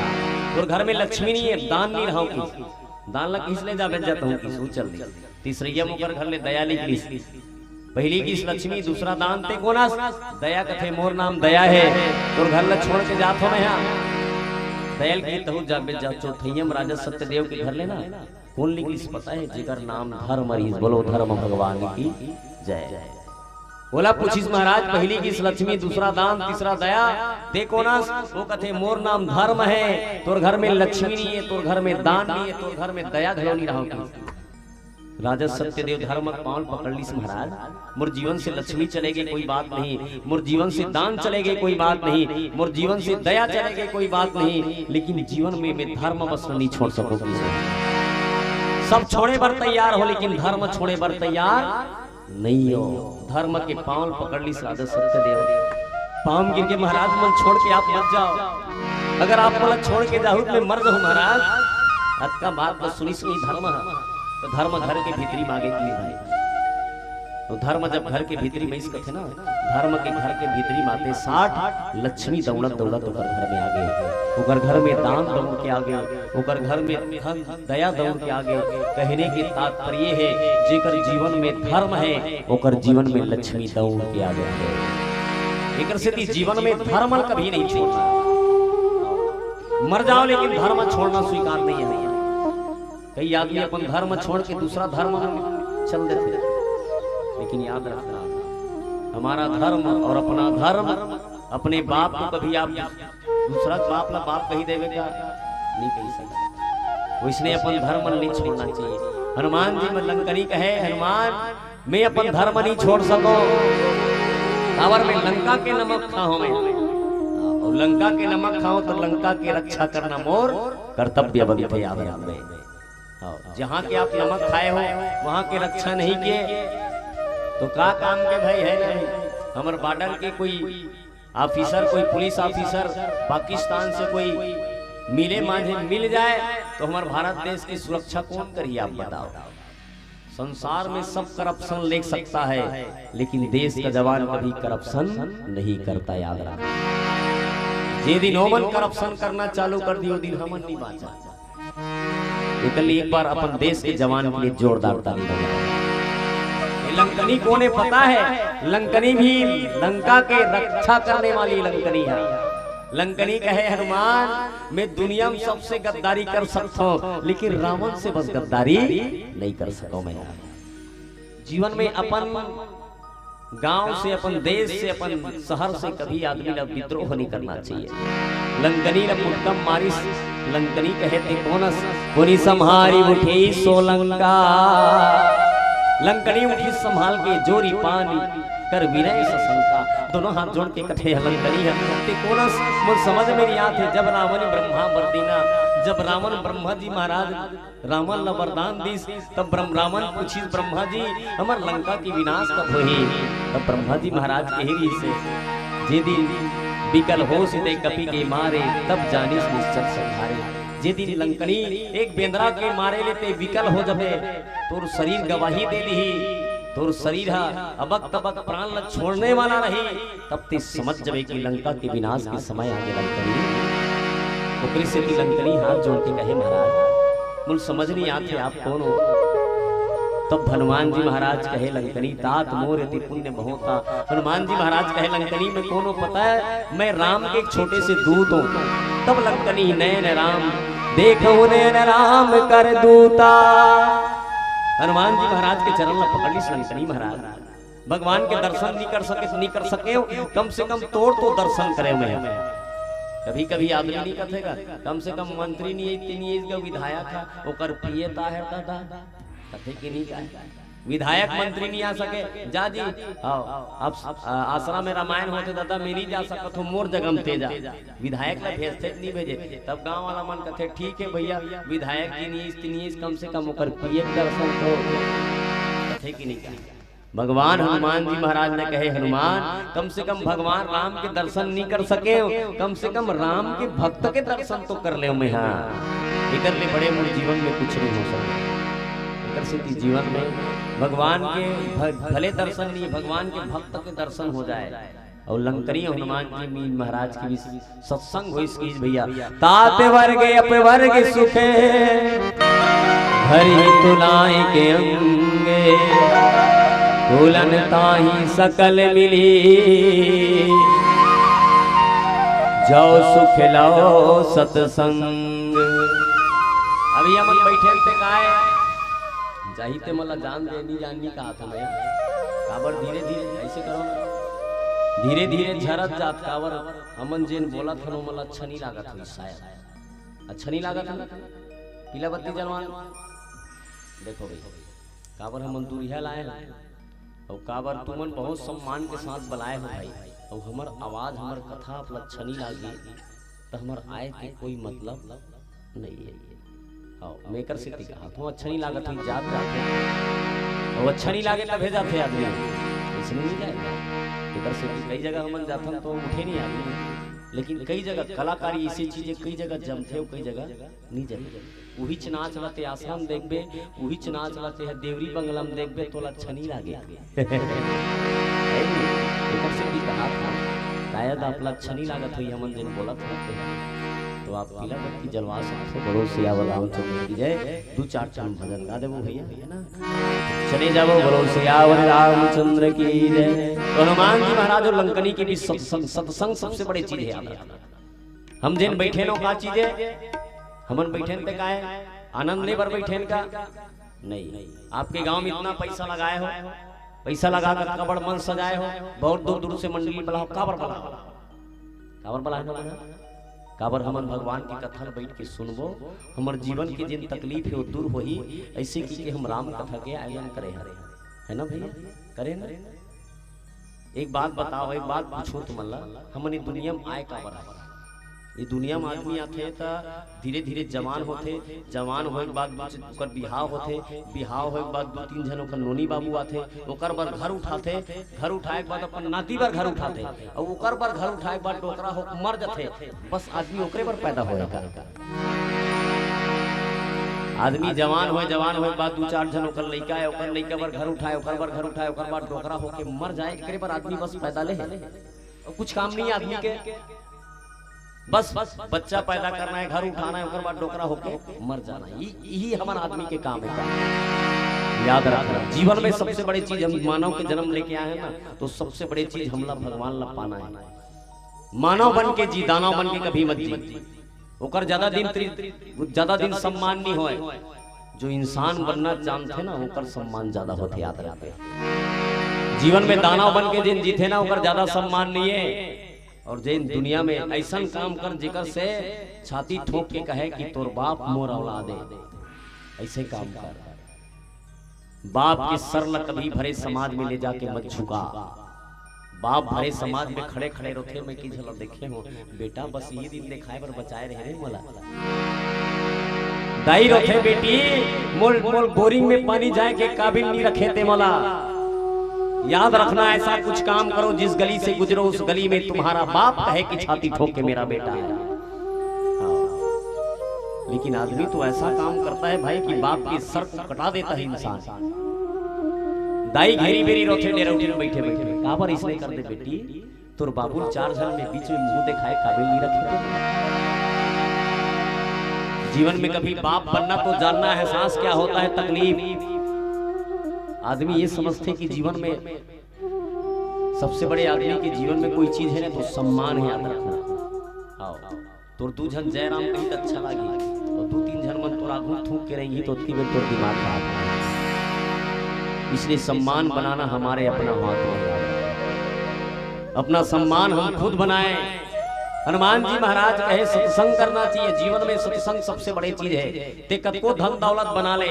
तोर घर में लक्ष्मी नहीं हे, दान नहीं रहव की। दान ला किस ले जाबे जात हूँ की सू चल दी।" तीसरैया मोकर घर ले दया निकलिस। पहिली किस लक्ष्मी, दूसरा दान, "ते कोन अस?" दया कथे, "मोर नाम दया हे, तोर घर ला छोड़ के जात हूँ मैं हा।" दया ल की तहू जाबे जा। चौथैया में राजा सत्यदेव के घर ले ना कोन निकलिस पता हे? जेकर नाम धर्म रहिस। बोलो धर्म भगवान की जय। ओला पूछिस महाराज, पहिली किस लक्ष्मी, दूसरा दान, तीसरा दया, ते कोन अस? वो कथे, "मोर नाम धर्म हे, तोर घर में लक्ष्मी नहीं हे, तोर घर में दान नहीं हे, तोर घर में दया घलो नहीं रहव।" राजा सत्यदेव धर्म के पाँव पकड़ लिस, "महाराज, मोर जीवन से लक्ष्मी चले गे कोई बात नहीं, मोर जीवन से दान चले गे कोई बात नहीं, मोर जीवन से दया चले गे कोई बात नहीं, लेकिन जीवन में मैं धर्म बस नहीं छोड़ सको।" सब छोड़े बर तैयार हो, लेकिन धर्म छोड़े बर तैयार नहीं हो। धर्म के पाँव पकड़ लिस राजा सत्यदेव। पाँव गिर के, "महाराज, मन छोड़ के आप मत जाओ। अगर आप मोला छोड़ के जाहू, तो मैं मर जाहूँ महाराज।" अतका बात ल सुनिस नहीं धर्म ह, तो धर्म घर के भीतरी मागे कि भाई। तो धर्म जब घर के भीतरी में इस कथे ना, धर्म के घर के भीतरी माते साठ लक्ष्मी दौड़त दौड़त ओकर घर में आगे, ओकर घर में दान दौड़ के आगे, ओकर घर में धन दया दौड़ के आगे। कहने के तात्पर्य हे, जेकर जीवन में धर्म हे, ओकर जीवन में लक्ष्मी दौड़ के आगे हे। एकर सेती जीवन में धर्म ल कभी नहीं छोड़ना। मर जाओ, लेकिन धर्म छोड़ना स्वीकार नहीं हे। कई आदमी अपन धर्म छोड़ के दूसरा धर्म में चल देथे, लेकिन याद रखना, हमारा धर्म और अपना धर्म, अपने बाप को कभी आप दूसरा बाप ला बाप कही देवे का नहीं कही सकता। वैसने अपन धर्म नहीं छोड़ना चाहिए। हनुमान जी में लंकनी कहे, "हनुमान, मैं अपन धर्म नहीं छोड़ सको, काबर मैं लंका के नमक खाहूं मैं, और लंका के नमक खाहूं तो लंका की रक्षा करना मोर कर्तव्य बनथे।" याद रखबे, हाँ, जहाँ के आप नमक खाए हो, वहाँ के रक्षा नहीं किए, तो का काम के भाई है नहीं। हमर बॉर्डर के कोई ऑफिसर, कोई पुलिस ऑफिसर पाकिस्तान से कोई मिले मांझे मिल जाए, तो हमारे भारत देश की सुरक्षा कौन करिए, आप बताओ। संसार में सब करप्शन ले सकता है, लेकिन देश का जवान कभी करप्शन नहीं करता, याद रखना। जे दिन ओमन करप्शन करना चालू कर दियो, दिन हमन नहीं बांचा। एकर लिए एक बार अपन देश के जवान के लिए जोरदार ताली बजाओ। ये लंकनी कोन हे पता है? लंकनी भी लंका के रक्षा करने वाली लंकनी है। लंकनी कहे, "हनुमान, मैं दुनिया में सबसे गद्दारी कर सकता हूँ, लेकिन रावण से बस गद्दारी नहीं कर सकता मैं।" जीवन में अपन गांव से, अपन देश से, अपन शहर से कभी आदमी ला विद्रोह नहीं करना चाहिए। लंकनी ला मुटकम मारिस, लंकनी कहे, "ते कोन अस?" पुनि संहारि उठे सो लंका। लंकनी उठिस संभाल के, जोरि पानि कर विनय ससंका। दोनों हाथ जोड़ के कथे लंकनी ह, "ते कोन अस?" मोर समझ में नहीं आत हे। जब रावण ब्रह्मा बर दीना, जब रावण ब्रह्मा जी महाराज रावण ला वरदान दिस, तब ब्रह्म, रावण पूछिस ब्रह्मा जी, "हमर लंका के विनाश कब होही?" तब ब्रह्मा जी महाराज कहे रहिस हे, "जे दिन बिकल होस ते कपि के मारे, तब जानिस निश्चल संहारे।" जे दिन लंकनी एक बेंदरा के मारे ले ते विकल हो जबे, तोर शरीर गवाही दे दिही, तोर शरीर ह अबक तबक प्राण ल छोड़ने वाला रही, तब ते समझ जबे कि लंका के विनाश के समय आगे लंकनी। ओकरे सेती लंकनी हाथ जोड़ के कहे, "महाराज, मोला समझ नहीं आथे आप कौन हो। तब हनुमान जी महाराज कहे लंकनी, तात मोर अति पुण्य बहुता। हनुमान जी महाराज कहे लंकनी, मैं कौन हो पता है? मैं राम के एक छोटे से दूत हूँ। तब लंकनी नैन राम देखो नैन राम कर दूता। हनुमान जी महाराज के चरण ला पकड़ लिस लंकनी महाराज। भगवान के दर्शन नहीं कर सके, नहीं कर सके हो, कम से कम तोर तो दर्शन करे मैं। कभी कभी आदमी नहीं कथेगा, कम से कम मंत्री नहीं है, इतनी नहीं है, इसका विधायक है, ओकर पिए ताहे दादा, कथे कि नहीं कहे? विधायक मंत्री नहीं आ सके, जा जी, आओ, अब आ, आसरा में रामायण होथे दादा, मैं नहीं जा सकत हूँ, मोर जगह में ते जा। विधायक ला भेजथे कि नहीं भेजे? तब गांव वाला मन कथे, ठीक है भैया, विधायक जी नहीं, इस नहीं, इस कम से कम ओकर पिए के दर्शन तो, कथे कि नहीं कहे? भगवान हनुमान जी महाराज ने कहे, हनुमान, कम से कम भगवान राम के दर्शन नहीं कर सके हो, कम से कम राम के भक्त के दर्शन तो कर ले मैं। हाँ, इधर ले बड़े मोर जीवन में कुछ नहीं हो सके। इधर से कि जीवन में भगवान के भ-, भले दर्शन नहीं, भगवान के भक्त के दर्शन हो जाए। और लंकनी हनुमान जी मी-, महाराज की भी सत्संग होइस कि भैया, तात वर्ग अपवर्ग सुखे, हरि तुनाई के अंगे, कुलन ताही सकल मिली, जो सुख लो सत्संग। अभी हमन बैठे ते काय जाही ते मोला जान दे, नहीं जान नहीं कहा था मैं। काबर धीरे धीरे ऐसे करो ना, धीरे धीरे झरत जात काबर। हमन जेन बोलत हन, ओमन ला अच्छा नहीं लागत होही शायद। अच्छा नहीं लागत है ना? पीला बत्ती जलवान। देखो भाई, काबर हमन दूरिहा लाए हन, और काबर तुमन बहुत सम्मान के साथ बुलाए हो भाई, और हमर आवाज, हमर कथा आप ला अच्छा नहीं लागी, तो हमर आए के कोई मतलब नहीं है। हाँ, मैं एकर सेती कहा, तो अच्छा नहीं लागत है, जात जात है। और अच्छा नहीं लागे तभे जाथे आदमी, इसलिए नहीं जाए। एकर सेती कई जगह हमन जाथन तो उठे नहीं आदमी, लेकिन कई जगह कलाकारी ऐसी चीजें कई जगह जमथे और कई जगह नहीं जमथे। उहीच नाच ला ते आश्रम देखबे, उहीच नाच ला ते ह देवरी बंगला में देखबे, तोला अच्छा नहीं लागे। एकर सेती कहा था, शायद आप ला अच्छा नहीं लागत होही, हमन जेन बोलत होते हैं। तो आप पीला बत्ती जलवा सकते हो। बोलो सियावर रामचंद्र की जय। दो चार ठन भजन गा देबो भैया, है ना? चले जाबो, बोलो सियावर रामचंद्र की जय। तो हनुमान जी महाराज और लंकनी के बीच सत्संग, सत्संग सबसे बड़ी चीज है, याद रखना। हम जेन बैठे नो का चीज है, हमन बैठे न ते का है, आनंद ले बर बैठे न का? नहीं। आपके गांव में इतना पैसा लगाए हो, पैसा लगा कर कबड़ मन सजाए हो, बहुत दूर दूर से मंडली बुलाओ, काबर बुलाओ? काबर बुलाए हो? काबर हमन भगवान की कथा ल बैठ के सुनबो, हमर जीवन के जिन तकलीफ है वो दूर होही। ऐसे की कि हम राम कथा के आयोजन करे हरे, है ना भैया? करे ना? एक बात बताओ, एक बात पूछो तुमन ला, हमन ये दुनिया में आए काबर आए? ये दुनिया में आदमी आथे त धीरे धीरे जवान होथे, जवान होए के बाद ओकर बिहाव होथे, बिहाव होए के बाद दो तीन झन ओकर नोनी बाबू आथे, ओकर बर घर उठाथे, घर उठाए के बाद अपन नाती बर घर उठाथे, अउ ओकर बर घर उठाए के बाद डोकरा होके मर जाथे। बस आदमी ओकरे बर पैदा होए का? आदमी जवान होए, जवान होए के बाद दू चार झन ओकर लइका है, ओकर लइका बर घर उठाए, ओकर बर घर उठाए, ओकर बाद डोकरा होके मर जाए, एकरे बर आदमी बस पैदा ले है। और कुछ काम नहीं है आदमी के, बस बच्चा पैदा करना है, घर उठाना है, ओकर बाद डोकरा होके मर जाना है। यही, यही हमारा आदमी के काम है। याद रखना, जीवन में सबसे बड़ी चीज हम मानव के जन्म लेके आए हैं ना, तो सबसे बड़ी चीज हमला भगवान ला पाना है। मानव बन के जी, दानव बन के कभी मत जी। ओकर ज्यादा दिन त्रि-, ज्यादा दिन सम्मान नहीं होए। जो इंसान बनना जानथे ना, ओकर सम्मान ज्यादा होथे, याद रखबे। जीवन में दानव बन के जेन जीथे ना, ओकर ज्यादा सम्मान नहीं है। और जेन दुनिया में ऐसन काम कर, जेकर से छाती ठोक के कहे कि तोर बाप मोर औलाद है, ऐसे काम कर। बाप के सर ला कभी भरे समाज में ले जाके मत झुका। बाप भरे समाज में खड़े खड़े रोथे, मैं की झलक देखे हो, बेटा बस ये दिन दिखाए बर बचाए रहे रे मोला। दाई रोथे, बेटी मोल मोल बोरिंग में पानी जाए के काबिल नहीं रखे ते मोला। याद रखना, ऐसा कुछ काम करो, जिस गली से गुजरो उस गली में तुम्हारा बाप कहे कि छाती ठोक के मेरा बेटा है। हाँ। लेकिन आदमी तो ऐसा काम करता है भाई कि बाप के सर को कटा देता है इंसान। दाई घेरी बेरी रोथे डेरा उठी में बैठे बैठे, काबर इसने कर दे बेटी, तोर बाबू चार झन में बीच में मुंह दिखाए काबिल नहीं रखे। जीवन में कभी बाप बनना तो जानना है, सांस क्या होता है, तकलीफ। आदमी ये समझथे कि जीवन में सबसे बड़े आदमी के जीवन में कोई चीज है ना, तो सम्मान है, याद रखना। आओ, तोर दू झन जय राम कही त अच्छा लागी, और दू तीन झन मन तोर आगू थूक के रही, तो ओतकी बेर तोर दिमाग खराब हो। इसलिए सम्मान बनाना हमारे अपना हाथ में है। अपना सम्मान हम खुद बनाएं। हनुमान जी महाराज कहे, सत्संग करना चाहिए। जीवन में सत्संग सबसे बड़े चीज है। ते कतको धन दौलत बना ले,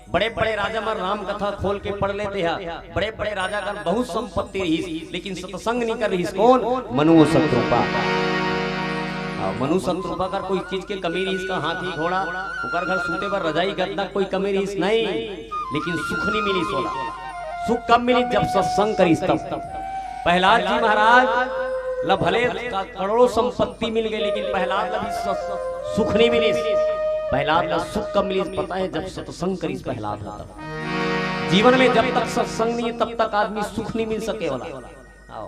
बड़े बड़े राजा मन राम कथा खोल के पढ़ लेते हैं, बड़े बड़े राजा कर बहुत संपत्ति रहीस, लेकिन सत्संग नहीं कर रहीस। कौन? मनु शतरूपा। हाँ, मनु शतरूपा कर कोई चीज के कमी रहीस का? हाथी घोड़ा, ओकर घर सूते बर रजाई गद्दा, कोई कमी रहीस नहीं, लेकिन सुख नहीं मिलीस ओला। सुख कब मिली? जब सत्संग करीस तब। प्रहलाद जी महाराज ला भले का करोड़ों संपत्ति मिल गई, लेकिन प्रहलाद ला भी स-, सुख नहीं मिलीस। प्रहलाद ला सुख कब मिलीस पता है? जब सत्संग करीस प्रहलाद ला तब। जीवन में जब तक सत्संग नहीं है, तब तक आदमी सुख नहीं मिल सके वाला। आओ।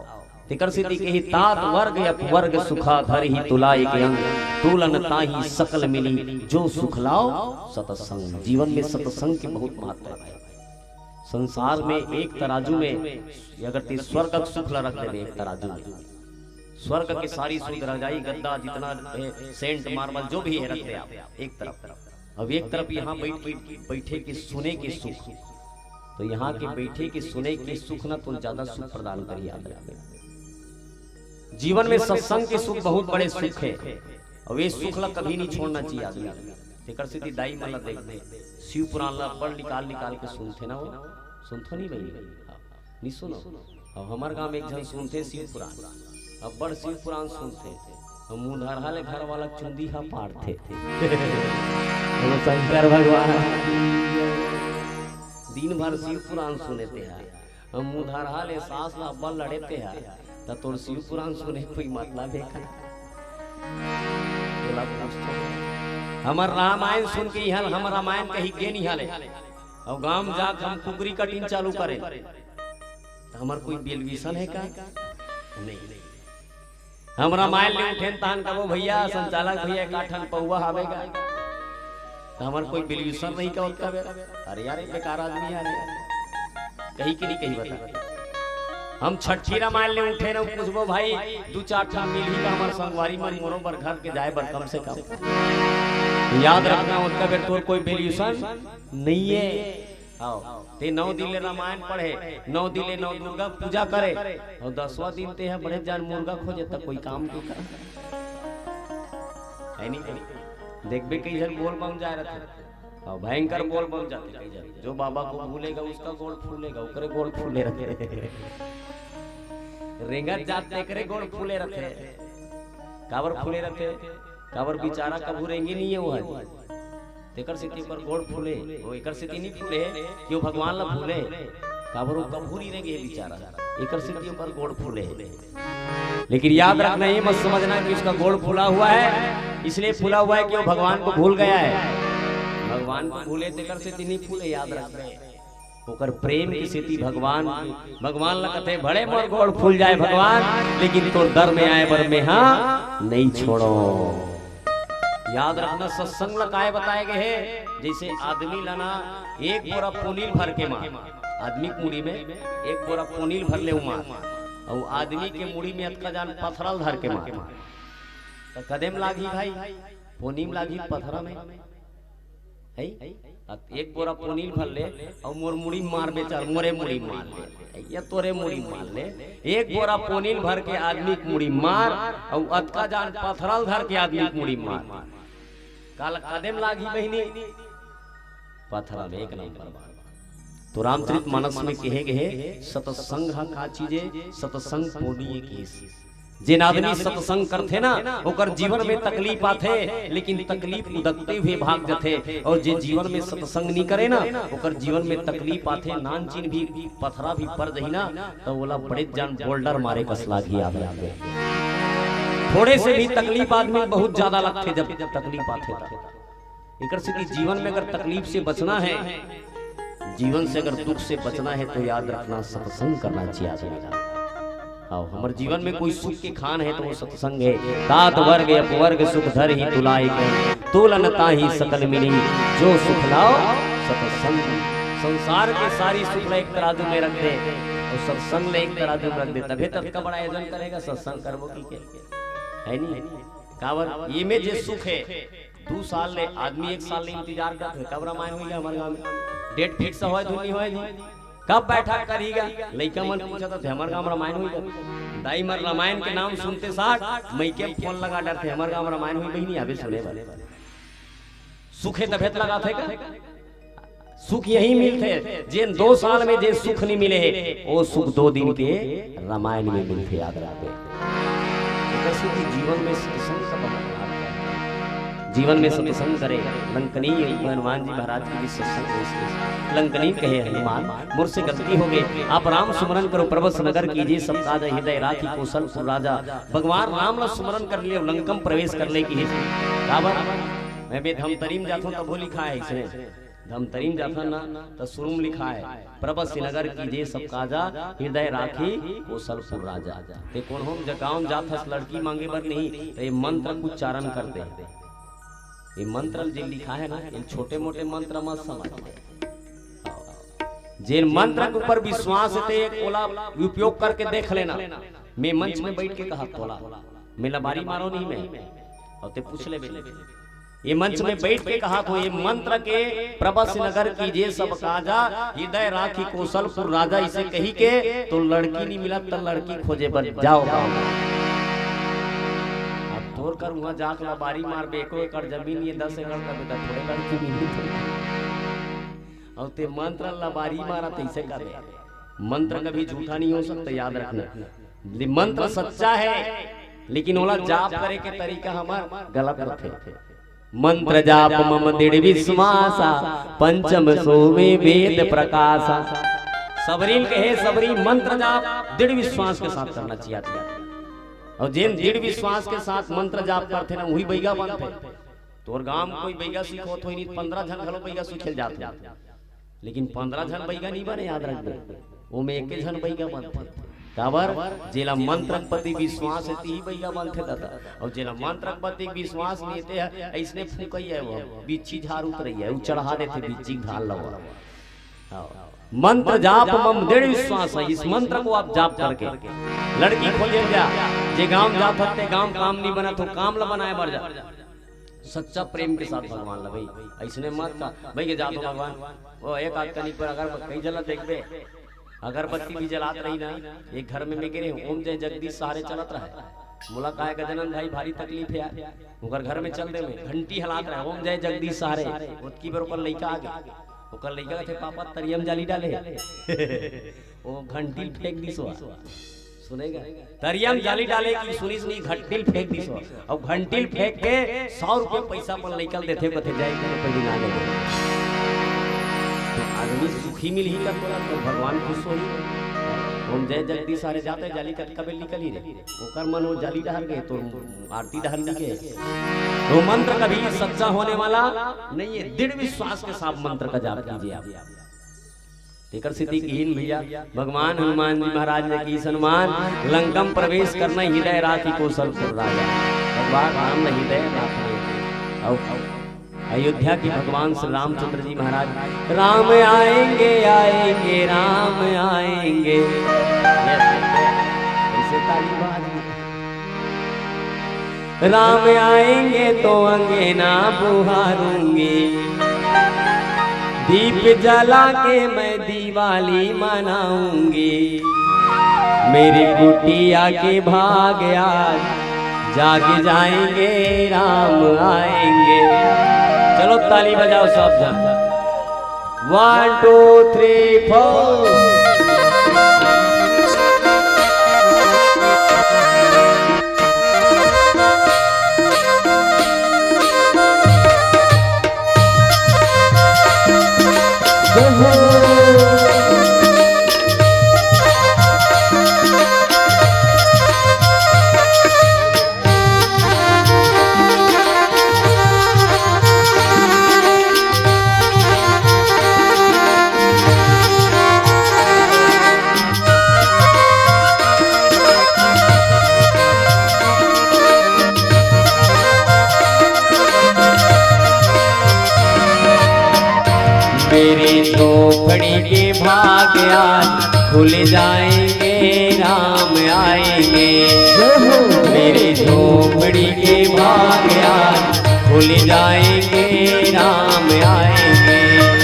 तेकर सेती कही, तात वर्ग अपवर्ग सुखा धरहि तुला एक अंग, तूलन ताहि सकल मिली जो सुख लाओ सत्संग। जीवन में सत्संग के बहुत महत्व है। संसार में एक तराजू में अगर ते स्वर्ग के सुख ला रख देबे एक तराजू में, स्वर्ग के सारी सुध रजाई गद्दा जितना है, सेंट मार्बल जो भी है, रख दे आप एक तरफ। अब एक तरफ यहाँ बैठ के, बैठे के सुने के सुख, तो यहाँ के बैठे के सुने के सुख ना तो ज्यादा सुख प्रदान करी, याद रखना। जीवन में सत्संग के सुख बहुत बड़े सुख है, और ये सुख ला कभी नहीं छोड़ना चाहिए आदमी। तेकर सेती दाई मन ला देख दे, शिव पुराण ला बड़ निकाल निकाल के सुनथे ना, वो सुनथो नहीं भाई? हाँ, नहीं सुनो। अब हमर गांव में एक झन सुनथे शिव पुराण, अब बड़ शिव पुराण सुनथे, अब मुंह धरहा ले घर वाला चुंदी हा पाड़थे। बोलो शंकर भगवान की जय। दिन भर शिव पुराण सुने ते हा, हम मुंह धरहा ले सास ला अब्बल लड़े ते हा, त तोर शिव पुराण सुने कोई मतलब है का? बोला पूछतो। हमर रामायण सुन के इहां, हम रामायण कही के नहीं हाले। अब गांव जाके हम कुकरी कटिंग चालू करें, त हमर कोई बेलविसन है का? नहीं। हम रामायण ले उठेन तहान कबो, "भैया, संचालक भैया, एक आठन पौवा हावे गा?" त हमर कोई बेलविसन नहीं का ओतका बेर? अरे यार, ये बेकार आदमी यार, कही कि नहीं कही बता। हम छठी रामायण ले उठे न पूछबो, "भाई, दू चार ठन मिलही का हमर संगवारी मन, मोरो बर घर के जाए बर कम से कम?" याद रखना, ओतका बेर तोर कोई बेलविसन नहीं है। आओ, ते नौ दिन ले रामायण पढ़े, नौ दिन ले नौ दुर्गा पूजा करे, और दसवां दिन ते ह बड़े जान मुर्गा खोजे, त कोई काम के का? है नहीं? देखबे कई झन बोल बम जाए रहते, और भयंकर बोल बम जाते कई झन। जो बाबा को भूलेगा उसका गोड़ फूलेगा, ओकरे गोड़ फूले रहते। रेंगत जात तेकरे गोड़ फूले रहते। काबर फूले रहते? काबर बेचारा कभू रेंगे नहीं है वो ह। तेकर सेती ओकर गोड़ फूले, वो एकर सेती नहीं फूले कि वो भगवान ला भूले, काबर वो कभू नहीं रेंगे बेचारा, एकर सेती ओकर गोड़ फूले। लेकिन याद रखना, ये मत समझना कि उसका गोड़ फूला हुआ है, इसलिए फूला हुआ है कि वो भगवान को भूल गया है। भगवान को भूले तेकर सेती नहीं फूले, याद रखना। ओकर प्रेम के सेती भगवान, भगवान ला कथे, "भले मोर गोड़ फूल जाए भगवान, लेकिन तोर दर में आए बर मेहा नहीं छोड़ो।" याद रखना, सत्संग ला काय बताए गए हे, जैसे आदमी ला ना एक बोरा पोनील भर के मार, आदमी के मुड़ी में एक बोरा पोनील भर ले मार, और आदमी के मुड़ी में अतका जान पथरल धर के मार, तो कदेम लागही भाई, पोनीम लागही पथरा में। है? अत-, एक बोरा पोनील भर ले, और मोर मुड़ी मार बेचार, मोरे मुड़ी मार ले, या तोरे मुड़ी मार ले। एक बोरा पोनील भर के आदमी के मुड़ी मार, और अतका जान पथरल धर के आदमी के मुड़ी मार। काला कदेम लागही बहिनी? पथरा में एक नंबर मार। तो रामचरित मानस में कहे गए, सत्संग ह का चीज हे? सत्संग पोनीय केस। जेन आदमी सत्संग करथे ना, ओकर जीवन में तकलीफ आथे, लेकिन तकलीफ उदकते हुए भाग जथे। और जे जीवन में सत्संग नहीं करे ना, ओकर जीवन में तकलीफ आथे, नानचिन भी पथरा भी पर जही ना, तो ओला बड़े जान बोल्डर मारे कस लागही आदमी के। थोड़े से भी तकलीफ आदमी बहुत ज्यादा लगथे, जब तकलीफ आथे तो। एकर से कि जीवन में अगर तकलीफ से बचना है, जीवन से अगर दुख से बचना है, तो याद रखना, सत्संग करना चाहिए आदमी का। हाँ, हमर जीवन में कोई सुख के खान हे त वो सत्संग हे। तात वर्ग अपवर्ग सुख धरहिं तुलाई कहि, तोलन ताहि सकल मिली, जो सुख लाव सत्संग। संसार के सारी सुख ला एक तराजू में रख दे अउ सत्संग ला एक तराजू में रख दे, तभे त अतका बड़ा आयोजन करे गा सत्संग करबो कहिके, हे नी? काबर, एमे जे सुख हे, दू साल ले, आदमी एक साल ले इंतजार करत हे, कब रामायण होही गा हमर गांव में? डेट फिक्स होय धुन नी होय जी? कब बैठक करही गा? लइका मन पूछत हे, हमर गांव में रामायण होही गा? दाई मन रामायण के नाम सुनते साठ मइके फोन लगा डरथे, हमर गांव में रामायण होही बहिनी, आबे सुने बर। सुख हे तभे त लगाथे का? सुख यही मिलथे, जेन दो साल में जे सुख नहीं मिले हे, वो सुख दो दिन के रामायण में मिलथे, याद रखबे। एकर सेती जीवन में सत्संग का बहुत महत्व हे। जीवन में सत्संग करे, लंकनी हनुमान जी महाराज के भी सत्संग होइस। लंकनी कहे, "हनुमान, मोर से गलती हो गई, आप राम सुमरन करो, प्रभस नगर कीजिए, सब काज हृदय राखी कौशलपुर राजा।" भगवान राम ला सुमरन कर लियो, लंकम प्रवेश कर ले की। काबर? मैं बे धमतरी में जाथों तभो लिखा हे इसने। धमतरी में जाथन ना, त शुरू में लिखा हे, "प्रभस नगर कीजे सब काजा, हृदय राखी कौशलपुर राजा।" ते कोनो हम जगाम जाथस लड़की मांगे बर नहीं, त ये मंत्र उच्चारण करते। ये मंत्र जे लिखा हे ना, ये छोटे मोटे मंत्र मत समझ। जेन मंत्र के ऊपर विश्वास हे ते ओला उपयोग करके देख लेना। मैं मंच में बैठ के कहा तोला, मैं लबारी मारो नहीं मैं, अउ ते पूछ लेबे। ये मंच में बैठ के कहा तो ये मंत्र के, "प्रभस नगर कीजे सब काजा, हृदय राखी कौशलपुर राजा", इसे कही के तो लड़की नहीं मिला त लड़की खोजे बर जाव गाँव। अब तोर कर उहाँ जाके लबारी मारबे, एको एकड़ जमीन ये दस एकड़ का बेटा थोड़े लड़की मिली। अउ ते मंत्र लबारी मारा तइसे कबे। मंत्र कभी झूठा नहीं हो सकता, याद रखना। ये मंत्र सच्चा हे, लेकिन ओला जाप करे के तरीका हमर गलत रथे। "मंत्र जाप मम दृढ़ विश्वासा, पंचम सोमे वेद प्रकाशा।" सबरी ल कहे, सबरी मंत्र जाप दृढ़ विश्वास के साथ करना चाहिए। अउ जेन दृढ़ विश्वास के साथ मंत्र जाप करथे ना, उही बइगा बनथे। तोर गांव में कोई बइगा सीखोत होही नहीं, पंद्रह झन घलो बइगा सीखे ल जात होही। लेकिन पंद्रह झन बइगा नहीं बने, याद रखबे। ओमे एके झन बइगा बनथे। काबर? जेला मंत्र के प्रति विश्वास हे, तिही बइगा बनथे दादा। अउ जेला मंत्र के प्रति विश्वास नहीं हे, ते ह अइसने फूंकइया हे, वो बिच्छी झार उतरइया हे, वो चढ़ा देथे बिच्छी धान ल वो। हाँ। मंत्र जाप मम दृढ़ विश्वास हे, इस मंत्र को आप जाप करके लड़की खोजे ल जा। जे गांव जात हस ते गांव काम नहीं बनत हो, काम ल बनाए बर जा। सच्चा प्रेम के साथ भगवान ला भाई, अइसने मत का भाई के जातो भगवान, वो एक आध कनी पर अगर कई जला देखबे, अगरबत्ती भी जलात रही ना, एक घर में मैं गिरे, "ओम जय जगदीश सहारे" चलत रहे। मोला काय गजानन भाई भारी तकलीफ हे यार, ओकर घर में चल दे, मैं घंटी हलात रहे, "ओम जय जगदीश सहारे", ओतकी बर ओकर लइका आ गे, ओकर लइका कथे, "पापा तरियम जाली डाले।" वो घंटी ल फेंक दिस वा। सुनेगा? तरियम जाली डाले कि सुनी सुनी घंटी ल फेंक दिस वा। अउ घंटी ल फेंक के सौ रुपये पैसा अपन लइका ल देथे, कथे, "जाए के पहली ना ले।" तो आदमी सुखी मिलही का तोला, तो भगवान खुश होही। ओम जय जगदीश सहारे जाते जाली कतका बेर निकली रे। ओकर मन वो जाली डहर गे, तो आरती डहर निकले। वो मंत्र कभी सच्चा होने वाला नहीं है। दृढ़ विश्वास के साथ मंत्र का जाप कीजिए आप। तेकर सेती किहिन भैया, भगवान हनुमान जी महाराज ने किहिस, "हनुमान, लंकम प्रवेश करना, हृदय राखी कौशलपुर राजा।" भगवान राम ने हृदय राखना। अउ अयोध्या के भगवान श्री रामचंद्र जी महाराज, "राम आएंगे, आएंगे, राम आएंगे।" ऐसे ताली बाज, "राम आएंगे तो अंगना बुहारूंगी, दीप जला के मैं दिवाली मनाऊंगी। मेरी कुटिया के भाग आज जाग जाएंगे, राम आएंगे।" चलो ताली बजाओ सब जन। One, two, three, four. मेरी झोपड़ी के भाग आज खुल जाएंगे, राम आएंगे। मेरी झोपड़ी के भाग आज खुल जाएंगे, राम आएंगे।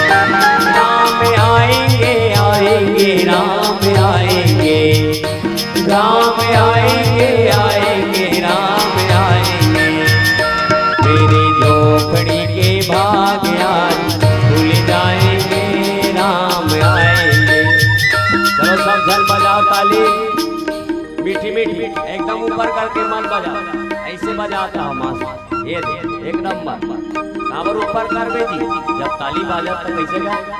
राम आएंगे, आएंगे, राम आएंगे। राम आएंगे, आएंगे, राम आएंगे। मेरी झोपड़ी के भाग आज खुल जाएंगे, राम आएंगे। चलो, सब झन बजाओ ताली, मीठी मीठी, एकदम ऊपर करके मत बजाओ, ऐसे बजाता हो मस्त। ये दे, एक नंबर। काबर ऊपर करबे जी, जब ताली बाजत तो कैसे गाएगा?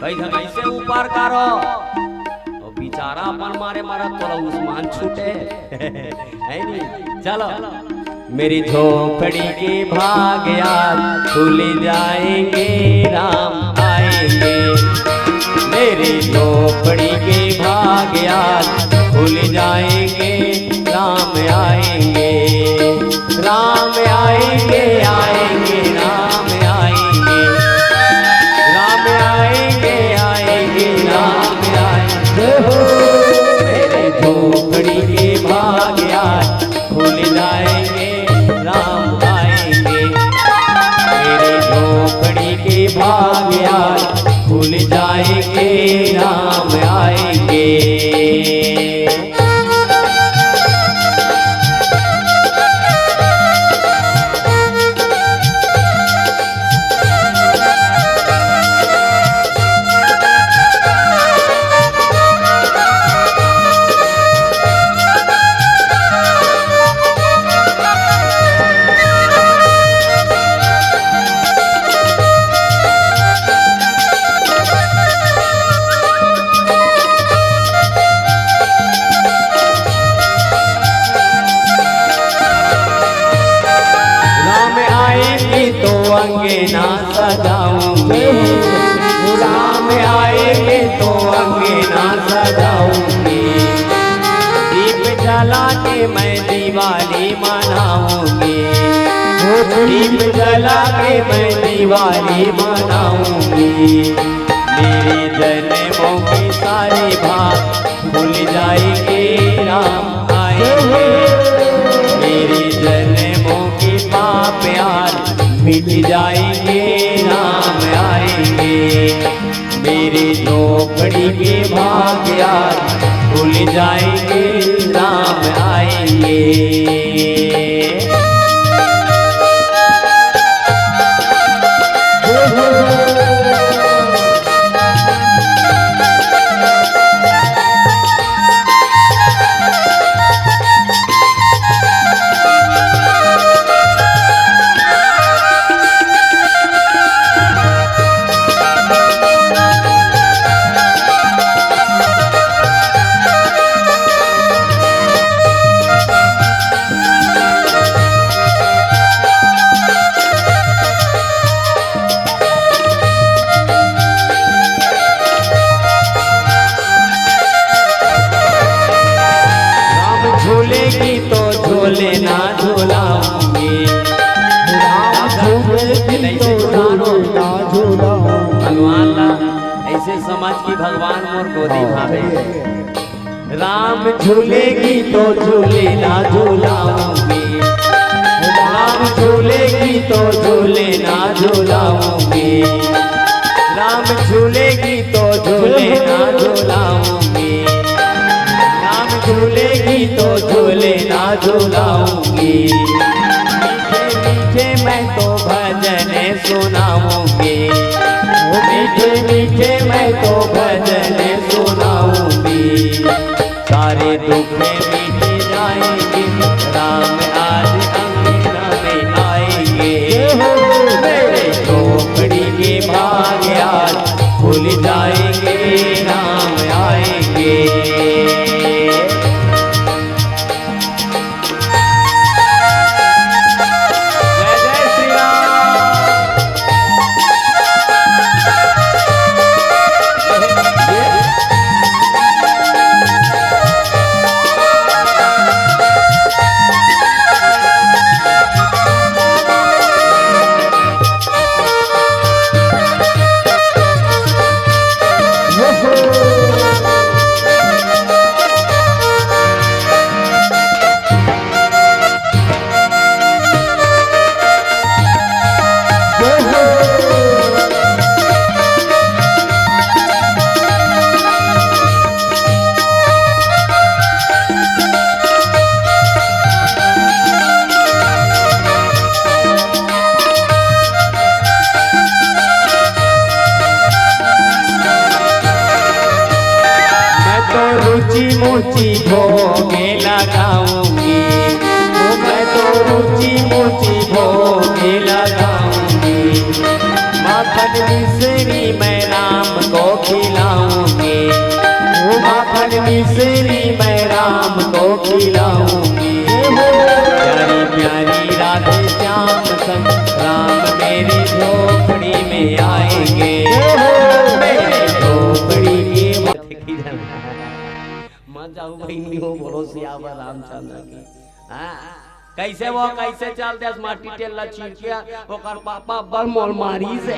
भाई, जब ऐसे ऊपर करो, तो बेचारा अपन मारे मरत तोला उस्मान छूटे। है नी? चलो। मेरी झोपड़ी के भाग आज खुल जाएंगे, राम आएंगे। मेरी झोपड़ी के भाग आज खुल जाएंगे, राम आएंगे। राम आएंगे, आएंगे, राम आएंगे। राम आएंगे, आएंगे, राम आएंगे। हो, मेरे झोपड़ी के भाग आज खुल जाएंगे, राम आएंगे। मेरे झोपड़ी के भाग आज खुल जाएंगे, राम आएंगे। राम आएंगे तो अंगना सजाऊंगी, राम आएंगे तो अंगना सजाऊंगी। दीप जला के मैं दिवाली मनाऊंगी, दीप जला के मैं दिवाली मनाऊंगी। मेरे जन्मों की सारी भाग भूल जाएंगे, राम आएंगे। मेरे जन्मों के पाप आज मिट जाएंगे, राम आएंगे। मेरे झोपड़ी के भाग आज खुल जाएंगे, राम आएंगे। राम झूलेगी तो झूले ना झूलाऊंगी। राम झूलेगी तो झूले ना झूलाऊंगी। भगवान ला ऐसे समझ कि भगवान मोर गोदी भावे। राम झूलेगी तो झूले ना झूलाऊंगी। राम झूलेगी तो झूले ना झूलाऊंगी। राम झूलेगी तो झूले ना झूलाऊंगी। राम झूलेगी तो झूले ना झूलाऊंगी। मीठे मीठे मैं तो भजन सुनाऊंगी। मीठे मीठे मैं तो भजन सुनाऊंगी। सारे दुख मिट जाएंगे, राम आज अंगना में आएंगे। मेरे झोपड़ी के भाग आज खुल जाएंगे, राम आएंगे। जय जय श्री राम। मुची मुची भोगे लगाऊंगी, मैं तो मुची मुची भोगे लगाऊंगी। माखन मिश्री मैं राम को खिलाऊंगी, माखन मिश्री मैं राम को खिलाऊंगी। प्यारी प्यारी राधे श्याम संग राम मेरी झोपड़ी में आएंगे, मेरी झोपड़ी की। मत जाऊ बहिनी हो, बोलो सियावर रामचंद्र की। हाँ, कैसे वो, कैसे चल देस माटी तेल ला चीर के, ओकर पापा अब्बड़ मोल मारी से।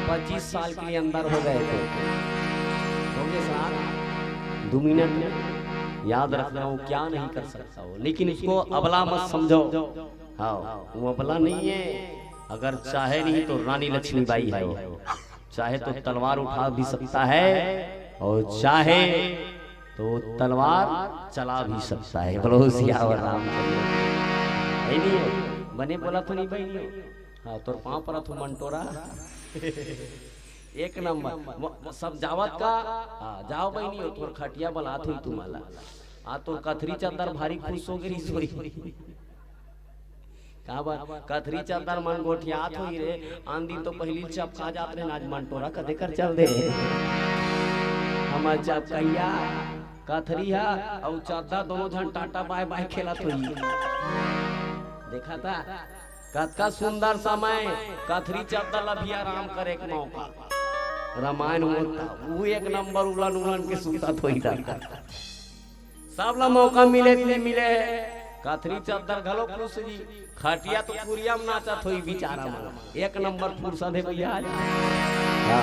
पच्चीस साल के अंदर हो गए थे। हो गए साहब, दो मिनट में याद रखना हो, क्या नहीं कर सकता हो, लेकिन उसको अबला मत समझो। हाँ, वो अबला नहीं है, अगर चाहे नहीं तो रानी लक्ष्मीबाई है वो। चाहे तो तलवार उठा भी सकता है और चाहे तो तलवार चला भी सकता है। बोलो सियावर रामचंद्र। है नहीं हो? बने बोला तो नहीं बनी हो? हाँ, तोर पाँव परत हो मंटोरा। एक नंबर। म-, सब जावत का? हाँ, जाओ बहिनी हो, तोर खटिया बलात होई तुम्हाला। आ, तोर कथरी चद्दर भारी खुश हो गई सोई। काबर? कथरी चद्दर मन गोठियात होई रे, आन दिन तो पहिली चपका जात रहे, आज मंटोरा कदे कर चल दे। हमर चपकैया कथरी हा अउ चद्दर दोनों झन टाटा बाय बाय खेलत होई। देखा था? कतका सुंदर समय, कथरी चद्दर ला भी आराम करे के मौका। रामायण होत था, वो एक नंबर उलन उलन के सुतत होई था। सब ला मौका मिले कि नहीं मिले, कथरी चद्दर घलो खुश जी, खटिया तो पुरिया में नाचत होई बेचारा मन। एक नंबर फुर्सत है भैया आज। हाँ।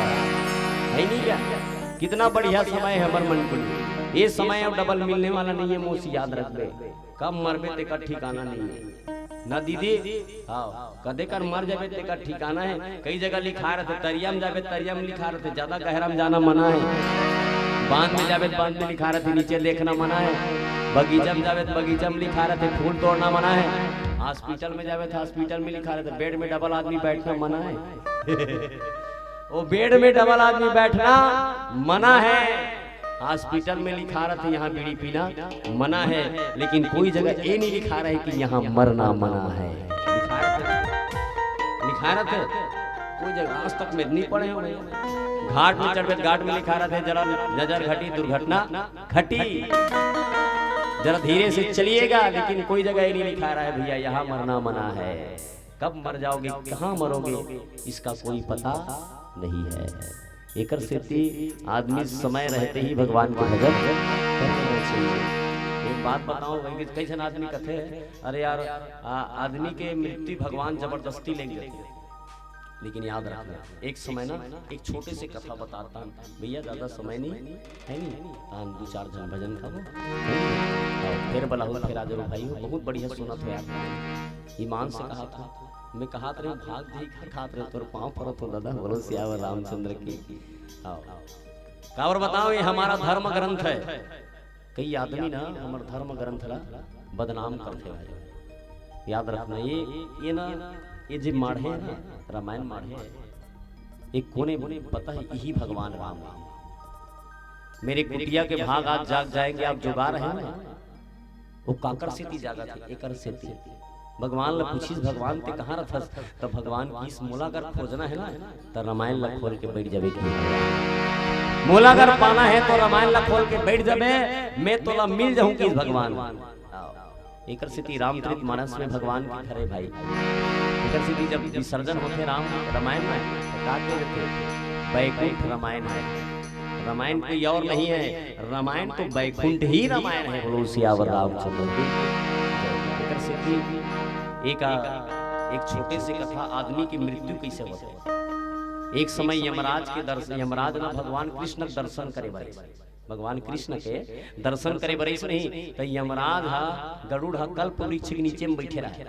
है नहीं क्या? कितना बढ़िया समय है हमर मन के लिए। ये समय अब डबल मिलने वाला नहीं है, मौसी याद रखबे। कब मरबे तेकर ठिकाना नहीं है। ना दीदी, हाँ, कदे कर मर जाबे तेकर ठिकाना है। कई जगह लिखा रहते, तरिया में जाबे, तरिया में लिखा रहते, ज्यादा गहरा में जाना मना है। बांध में जाबे, बांध में लिखा रहते, नीचे देखना मना है। बगीचा में जाबे, तो बगीचा में लिखा रहते, फूल तोड़ना मना है। हॉस्पिटल में जाबे, तो हॉस्पिटल में लिखा रहते, बेड में डबल आदमी बैठना मना है। वो बेड में डबल आदमी बैठना मना है। हॉस्पिटल में लिखा रहते, यहाँ बीड़ी पीना मना है, लेकिन कोई जगह ये नहीं लिखा रहे कि यहाँ मरना मना है। लिखा रहते, लिखा रहते, कोई जगह आज तक में नहीं पढ़े हो। घाट में चढ़बे, घाट में लिखा रहते, जरा नजर घटी, दुर्घटना घटी, जरा धीरे से चलिएगा, लेकिन कोई जगह ये नहीं लिखा रहा है भैया, यहाँ मरना मना है। कब मर जाओगे, कहाँ मरोगे, इसका कोई पता नहीं है। एकर सेती आदमी समय रहते ही भगवान के भजन करना चाहिए। एक बात बताओ, कई झन आदमी कथे, "अरे यार, आ, आदमी के मृत्यु भगवान जबरदस्ती ले जाते।" लेकिन याद रखना, एक समय ना, एक छोटे से कथा बताता हूँ भैया, ज्यादा समय नहीं है, नहीं, तान दो चार झन भजन खाबो, है नहीं? और फिर बलाहू, फिर आज भाई हो, बहुत बढ़िया सुनत हो यार। ईमान से कहा था, मैं कहा रहे, भाग जी, घर खात रहे, तोर पाँव परत हो दादा, बोलो सियावर रामचंद्र की। आओ। काबर बताओ, ये हमारा धर्म ग्रंथ है। कई आदमी ना हमर धर्म ग्रंथ ला बदनाम करथे भाई। याद रखना, ये, ये ना, ये जे माढ़े है ना, रामायण माढ़े है, ये कोने पता है, यही भगवान राम है। मेरे कुटिया के भाग आज जाग जाएंगे, आप जुगा रहे हो ना, वो काकर सेती जागत हे, एकर सेती। भगवान ला पूछिस, "भगवान ते कहाँ रथस?" त भगवान किस, "मोला अगर खोजना है ना, त रामायण ला खोल के बैठ जाबे," कि, "मोला अगर पाना है तो रामायण ला खोल के बैठ जाबे, मैं तोला मिल जाहूँ," किस भगवान। एकर सेती रामचरित मानस में भगवान के घर हे भाई। एकर सेती जब विसर्जन होथे राम रामायण में, त का कहे जाथे? बैकुंठ रामायण है। रामायण कोई और नहीं है, रामायण तो बैकुंठ ही रामायण है। बोलो सियावर रामचंद्र की। एकर सेती एक, एक छोटे से कथा, आदमी की मृत्यु कैसे होथे। एक समय यमराज के दर्शन, यमराज ना भगवान कृष्ण के दर्शन करे बर, भगवान कृष्ण के दर्शन करे बर अइस नहीं, त यमराज हा, गरुड़ हा कल्प वृक्ष के नीचे में बैठे रहे।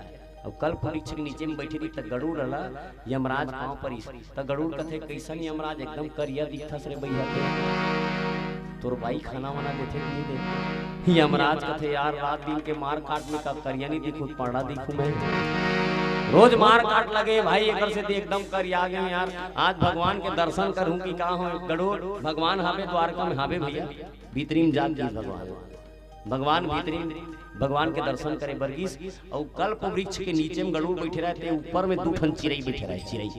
अब कल्प वृक्ष के नीचे में बैठे रही, त गरुड़ ला यमराज पाँव परिस। त गरुड़ कथे, "कैसन यमराज, एकदम करिया दिखथस रे बइहा ते। तोर बाई खाना वाना देथे कि नहीं देथे?" यमराज कथे, "यार, रात दिन के मार काट में का करिया नहीं दिखूं, पाड़ा दिखूं मैं?" रोज मार काट लगे भाई, एकर से तो एकदम करिया गे यार। आज भगवान के दर्शन करहूं कि का हो, गरुड़ भगवान हावे द्वारका में, हावे भैया, भीतरी में जाके भगवान, भगवान भीतरी में, भगवान के दर्शन करे बर गिस। अउ कल्प वृक्ष के नीचे में गरुड़ बैठे रहे, ते ऊपर में दू ठन चिरई बैठे रहे, चिरई।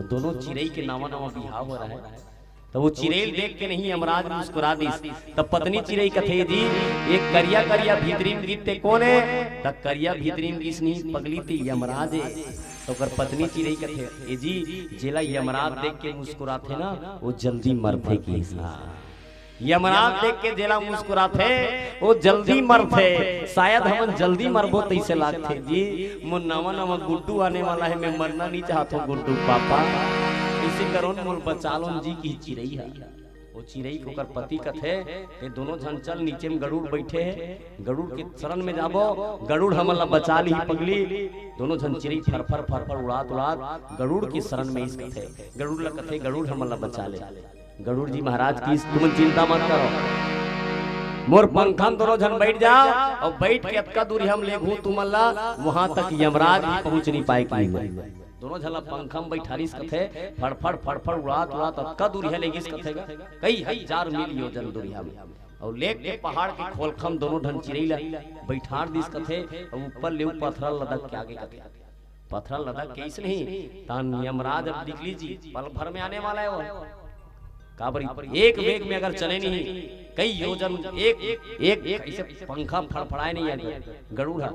दोनों चिरई के नवा नवा बिहाव हो रहा है। त वो चिरई ल देख के नहीं यमराज मुस्कुरा दिस। त पत्नी चिरई कथे, "जी, एक करिया करिया भीतरी में गिस ते कोन हे?" त करिया भीतरी में गिस नहीं पगली, ते यमराज हे। त ओकर पत्नी चिरई कथे, "ए जी, जेला यमराज देख के मुस्कुराथे ना, वो जल्दी मरथे," किस। हाँ। यमराज देख के जेला मुस्कुराथे, वो जल्दी मरथे। शायद हमन जल्दी मरबो तइसे लागथे जी। मोर नवा नवा गुड्डू आने वाला है, मैं मरना नहीं चाहत हूँ गुड्डू पापा। इसे करो न, मोल बचा लो न जी, किस चिरई हे। वो चिरई के ओकर पति कथे, "ए दोनों झन चल, नीचे में गरुड़ बैठे हे, गरुड़ के शरण में जाबो, गरुड़ हमन ला बचा ली पगली।" दोनों झन चिरई फरफर फरफर उड़ात उड़ात गरुड़ के शरण में आइस कथे, गरुड़ ला कथे, "गरुड़ हमन ला बचा ले।" गरुड़ जी महाराज किस, "तुमन चिंता मत करो, मोर पंखा में दोनों झन बैठ जाओ, अउ बैठ के अतका दूरिहा में लेगहूं तुमन ला, वहां तक यमराज भी पहुंच नहीं पाए," किस। दोनों झन ला पंखा में बैठारिस कथे, फड़फड़ फड़फड़ उड़ात उड़ात अतका दूरिहा लेगिस कथे गा, कई हजार मील योजन दूरिहा में, अउ लेग के पहाड़ के खोलखा में दोनों झन चिरई ला बैठार दिस कथे, अउ ऊपर ले पथरा लदक के आगे कथे। पथरा लदक के आइस नहीं, तहां यमराज अब निकलिस जी, पल भर में आने वाला है वो। काबर एक वेग में अगर चले नहीं, कई योजन, एक, एक, एक ऐसे पंखा फड़फड़ाए नहीं आगे, गरुड़ हा,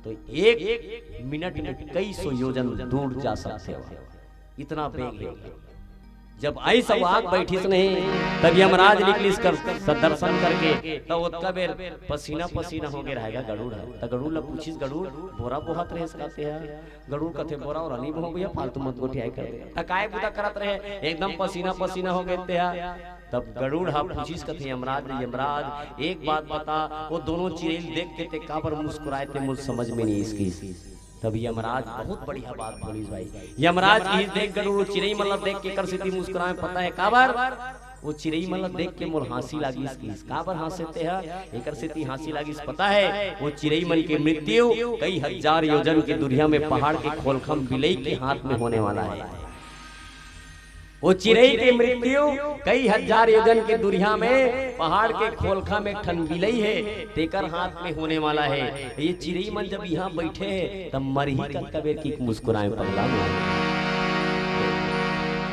तो एक मिनट में कई सौ योजन दूर जा सकथे हो, इतना वेग हे। जब आइस अउ आके बैठिस नहीं, तब यमराज निकलिस कर, स-, दर्शन करके, तब ओतका बेर पसीना पसीना हो गे रहेगा गरुड़ हा। त गरुड़ ला पूछिस, "गरुड़, बोरा बोहत रहेस का तेहा?" गरुड़ कथे, "बोरा ओरा नहीं बोहंव भैया, फालतू मत गोठियाई कर दे।" "त काय बुता करत रहे, एकदम पसीना पसीना हो गे तेहा?" तब गरुड़ हा पूछिस कथे यमराज ले, "यमराज, एक बात बता, वो दोनों चिरई ल देख के ते काबर मुस्कुराए, ते मोर समझ में नहीं आइस किस।" तब यमराज बहुत बढ़िया बात बोलिस भाई। यमराज किस, "देख गरुड़, चिरई मन ला देख के एकर सेती मुस्कुराए, पता है काबर? वो चिरई मन ला देख के मोर हंसी लागिस किस।" "काबर हंसे तेहा? एकर सेती हंसी लागिस पता है? वो चिरई मन के मृत्यु कई हजार योजन के दूरिहा में पहाड़ के खोलखा में बिलई के हाथ में होने वाला है। वो चिरई के मृत्यु कई हजार योजन के दूरिहा में पहाड़ के खोलखा में एक ठन बिलई हे, तेकर हाथ में होने वाला है। ये चिरई मन जब इहां बैठे हे, तब मरही कतका बेर किहिके मुस्कुराए पगला मन।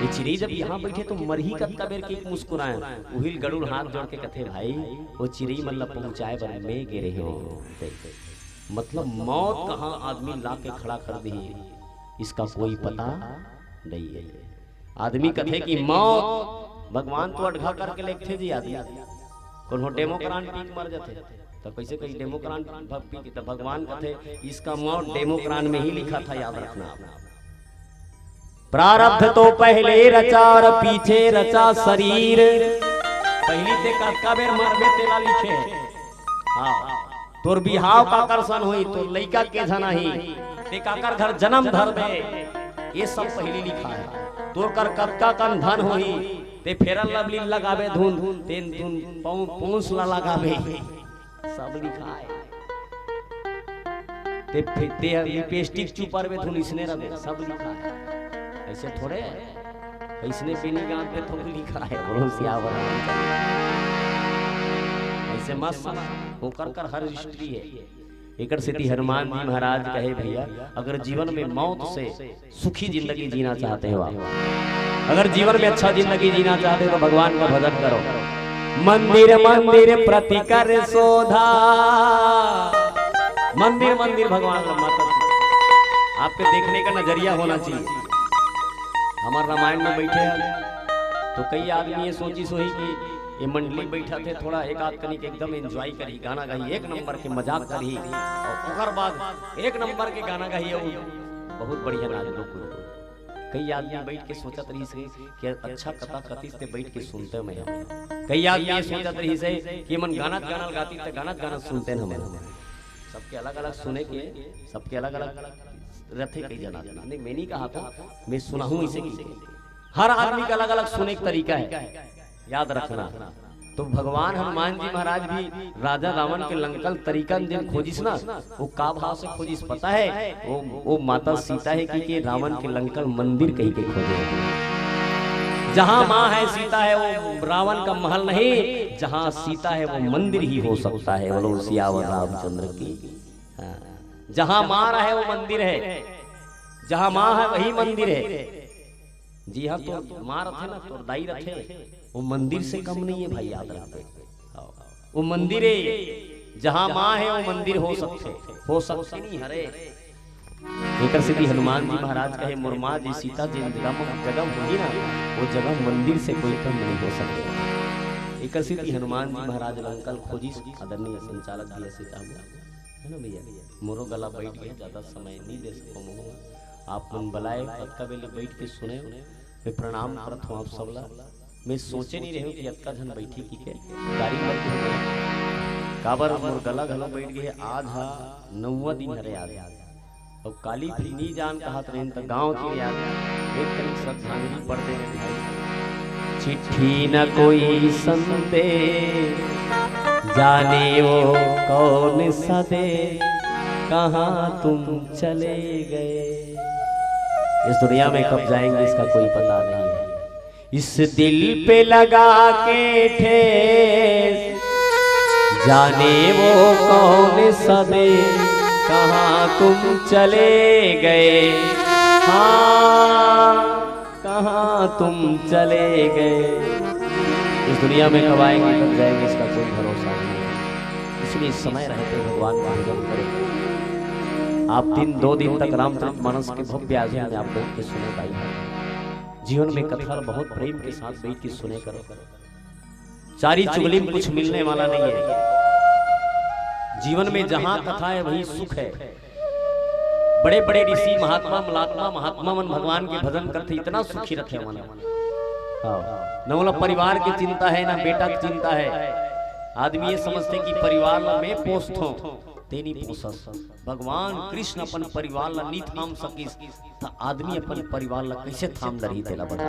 ये चिरई जब इहां बैठे तो मरही कतका बेर किहिके मुस्कुराए।" उही ल गरुड़ हाथ जोड़ के कथे, "भाई, वो चिरई मन ला पहुंचाए बर मैं गे रहेंव।" मतलब मौत कहां आदमी ला के खड़ा कर दिही, इसका कोई पता नहीं है। आदमी कथे कि मौत, भगवान तो अटघा करके लेगथे जी आदमी। कोनो डेमोक्रान पी के मर जाथे, त कइसे कही डेमोक्रान भ-, पी के, त भगवान कथे, "इसका मौत डेमोक्रान में ही लिखा था, याद रखना आप।" प्रारब्ध तो पहले रचा और पीछे रचा शरीर। पहिली ते कतका बेर मरबे तेला लिखे हे। हाँ, तोर बिहाव काकर सन होही, तोर लइका के झन आही, ते काकर घर जन्म धरबे, ये सब पहिली लिखा हे। तोर कर कतका कन धन होही, ते Fair and Lovely लगाबे धुन, ते धुन पौ-, पौंस ला लगाबे, सब लिखा हे। ते फे-, ते लिपस्टिक चुपरबे धुन इसने रबे, सब लिखा हे। ऐसे थोड़े, ऐसने बेनी गांठ पे थोड़ी लिखा हे, बोलो सियावर रामचंद्र। ऐसे मत समझ, ओकर कर हर हिस्ट्री हे। एकर सेती हनुमान जी महाराज कहे, "भैया, अगर जीवन में मौत से सुखी जिंदगी जीना चाहते हो आप, अगर जीवन में अच्छा जिंदगी जीना चाहते हो तो भगवान का भजन करो।" मंदिर मंदिर प्रति कर शोधा, मंदिर मंदिर भगवान ल मत, आपके देखने का नजरिया होना चाहिए। हमर रामायण में बैठे हैं तो कई आदमी ये सोचिस होही कि ये मंडली बैठा थे, थोड़ा एक आध कनी के एकदम एंजॉय करही, गाना गाही, एक नंबर के मजाक करही, और ओकर बाद एक नंबर के गाना गाही, और बहुत बढ़िया नाच लोग। कई आदमी बैठ के सोचत रहिस हे कि अच्छा कथा कथिस ते बैठ के सुनते मैं। कई आदमी ये सोचत रहिस हे कि मन गाना गाना गाती ते गाना गाना सुनते न हमन। सबके अलग अलग सुने के, सबके अलग अलग रथे कई जना। नहीं, मैं नहीं कहा था, मैं सुनाहूं इसे कि हर आदमी का अलग अलग सुने का तरीका है, याद रखना। तो भगवान हनुमान जी महाराज भी राजा रावण के लंकल तरीका में जेन खोजिस ना, वो का भाव से खोजिस पता है? वो, वो माता सीता हे कहिके रावण के लंकल मंदिर कहिके खोजे। जहां मां है सीता है, वो रावण का महल नहीं, जहां सीता है वो मंदिर ही हो सकता है। बोलो सियावर रामचंद्र की। हाँ। जहां मां रहे वो मंदिर है, जहां मां है वही मंदिर है। जी हाँ, तोर मां रथे ना, तोर दाई रथे, वो मंदिर से कम नहीं है भाई, याद रखबे। हाँ। वो मंदिर है, जहां मां है वो मंदिर हो सकथे, हो सकथे नहीं हरे। एकर सेती हनुमान जी महाराज कहे, मोर मां जी सीता जी जगह म-, जगह होही ना, वो जगह मंदिर से कोई कम नहीं हो सके। एकर सेती हनुमान जी महाराज लंकल खोजिस, आदरणीय संचालक भैया से चाहूंगा, है ना भैया, मोरो गला बैठ गया, ज्यादा समय नहीं दे सको मोहन। आप मन बलाए, अतका बेले बैठ के सुने, मैं प्रणाम करत हूँ आप सब ला। मैं सोचे नहीं रहे हूँ कि अतका झन बैठी कहिके, गाड़ी मत घुमाए। काबर मोर गला घलो बैठ गए, आज हा नौवा दिन हरे आज। अब काली फिर नी जान कहत रहेन त गांव के यार एक करीब श्रद्धांजलि पढ़ दे रहे भाई। चिट्ठी न कोई संदेश, जाने वो कौन सा देश, कहाँ तुम चले गए। इस दुनिया में कब जाएंगे इसका कोई पता नहीं है। इस दिल पे लगा के ठेस, जाने वो कौन सा देश, कहाँ तुम चले गए। हाँ, कहाँ तुम चले गए। इस दुनिया में कब आएंगे, कब जाएंगे, इसका कोई भरोसा नहीं है। इसलिए समय रहते भगवान का भजन करें। आप दिन, दो दिन तक रामचरित मानस के भव्य आयोजन में आप बैठ के सुने भाई। जीवन में कथा बहुत प्रेम के साथ बैठ के सुने करो। चारी चुगली में कुछ मिलने वाला नहीं है। जीवन में जहां कथा है वहीं सुख है। बड़े बड़े ऋषि महात्मा, महात्मा, महात्मा मन भगवान के भजन करथे, इतना सुखी रथे मन। हाँ। न ओला परिवार की चिंता है, ना बेटा की चिंता है। आदमी ये समझथे कि परिवार ला मैं पोसथों, ते नहीं पोसस। भगवान कृष्ण अपन परिवार ला नहीं थाम सकिस, त आदमी अपन परिवार ला कैसे थाम डरही, तेला बता।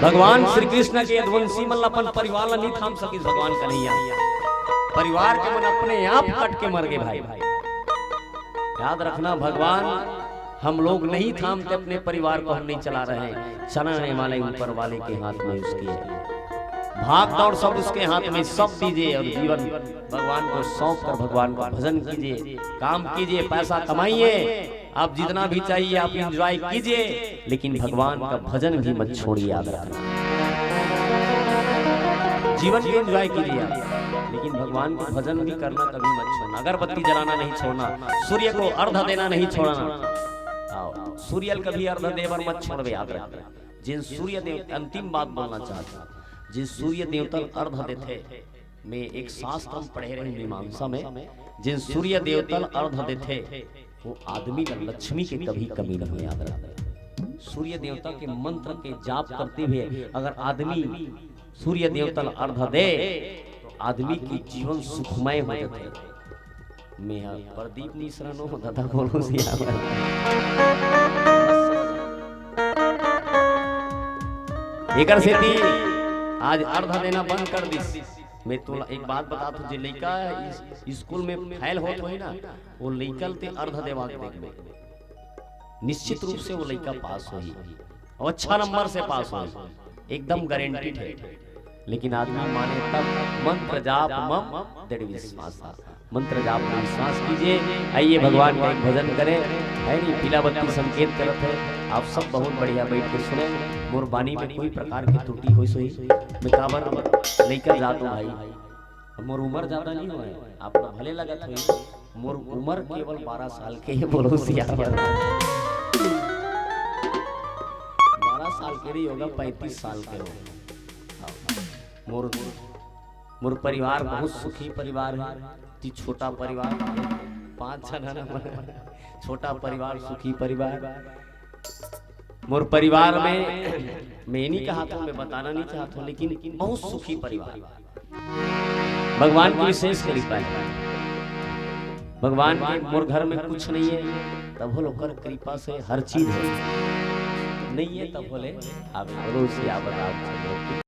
भगवान श्री कृष्ण के यदुवंशी मन ला अपन परिवार ला नहीं थाम सकिस भगवान कन्हैया। परिवार के मन अपने आप कट के मर गए भाई। याद रखना, भगवान हम लोग नहीं थामते, अपने परिवार को हम नहीं चला रहे हैं। चलाने वाले ऊपर वाले के हाथ में उसके है। भाग दौड़ सब उसके हाथ में, सब दीजिए और जीवन भगवान को सौंप कर भगवान का भजन कीजिए, काम कीजिए, पैसा कमाइए, आप जितना भी चाहिए आप एंजॉय कीजिए, लेकिन भगवान का भजन भी मत छोड़िए। याद रखना, जीवन भी एंजॉय कीजिए आप, लेकिन भगवान का भजन भी करना कभी मत छोड़ना। अगरबत्ती जलाना नहीं छोड़ना, सूर्य को अर्घ देना नहीं छोड़ना। आओ, सूर्य कभी अर्घ देवर मत छोड़वे, याद रखना। जिन सूर्य देव, अंतिम बात बोलना चाहता, जिन सूर्य देवता अर्घ देथे, मैं एक शास्त्र में पढ़े रहे मीमांसा में, जिन सूर्य देवता अर्घ देथे, वो आदमी ला लक्ष्मी के कभी कमी नहीं, याद रखना। सूर्य देवता के मंत्र के जाप करते हुए अगर आदमी सूर्य देवता ला अर्घ दे, तो आदमी की जीवन सुखमय हो जाथे। मैं ह प्रदीप मिश्रा नो, दादा बोलो सियावर। एकर सेती आज अर्घ देना बंद कर दिस। मैं तोला एक बात बतात हूँ, जे लइका इस, स्कूल में फेल होत होही ना, वो लइका ल ते अर्घ देवा के देखबे, निश्चित रूप से वो लइका पास होही और अच्छा नंबर से पास होही, एकदम गारंटीड है। लेकिन आदमी माने तब, मंत्र जाप मम दृढ़ विश्वास था। मंत्र जाप में विश्वास कीजिए। आइए भगवान का एक भजन करें। है नहीं, पीला बत्ती संकेत करत है। आप सब बहुत बढ़िया बैठ के सुने। मोर बानी में कोई प्रकार की त्रुटि होइस होही, मैं काबर लइका जात हूँ भाई। अब मोर उम्र ज्यादा नहीं हुआ है, आप लोग भले लगत होही, मोर उम्र केवल बारह साल के है, बोलो सियावर। बारह साल के नहीं होगा, पैंतीस साल के हो। हाँ। मोर, मोर परिवार बहुत सुखी परिवार है, अति छोटा परिवार, पांच झन हन हमन, छोटा परिवार, सुखी परिवार। मोर परिवार में मैं नहीं कहा था, मैं बताना नहीं चाहता हूँ, लेकिन बहुत सुखी परिवार। भगवान की विशेष कृपा है। भगवान के, मोर घर में कुछ नहीं है, तब बोले ओकर कृपा से हर चीज है। नहीं है तब बोले आप बोलो उसी आवत आप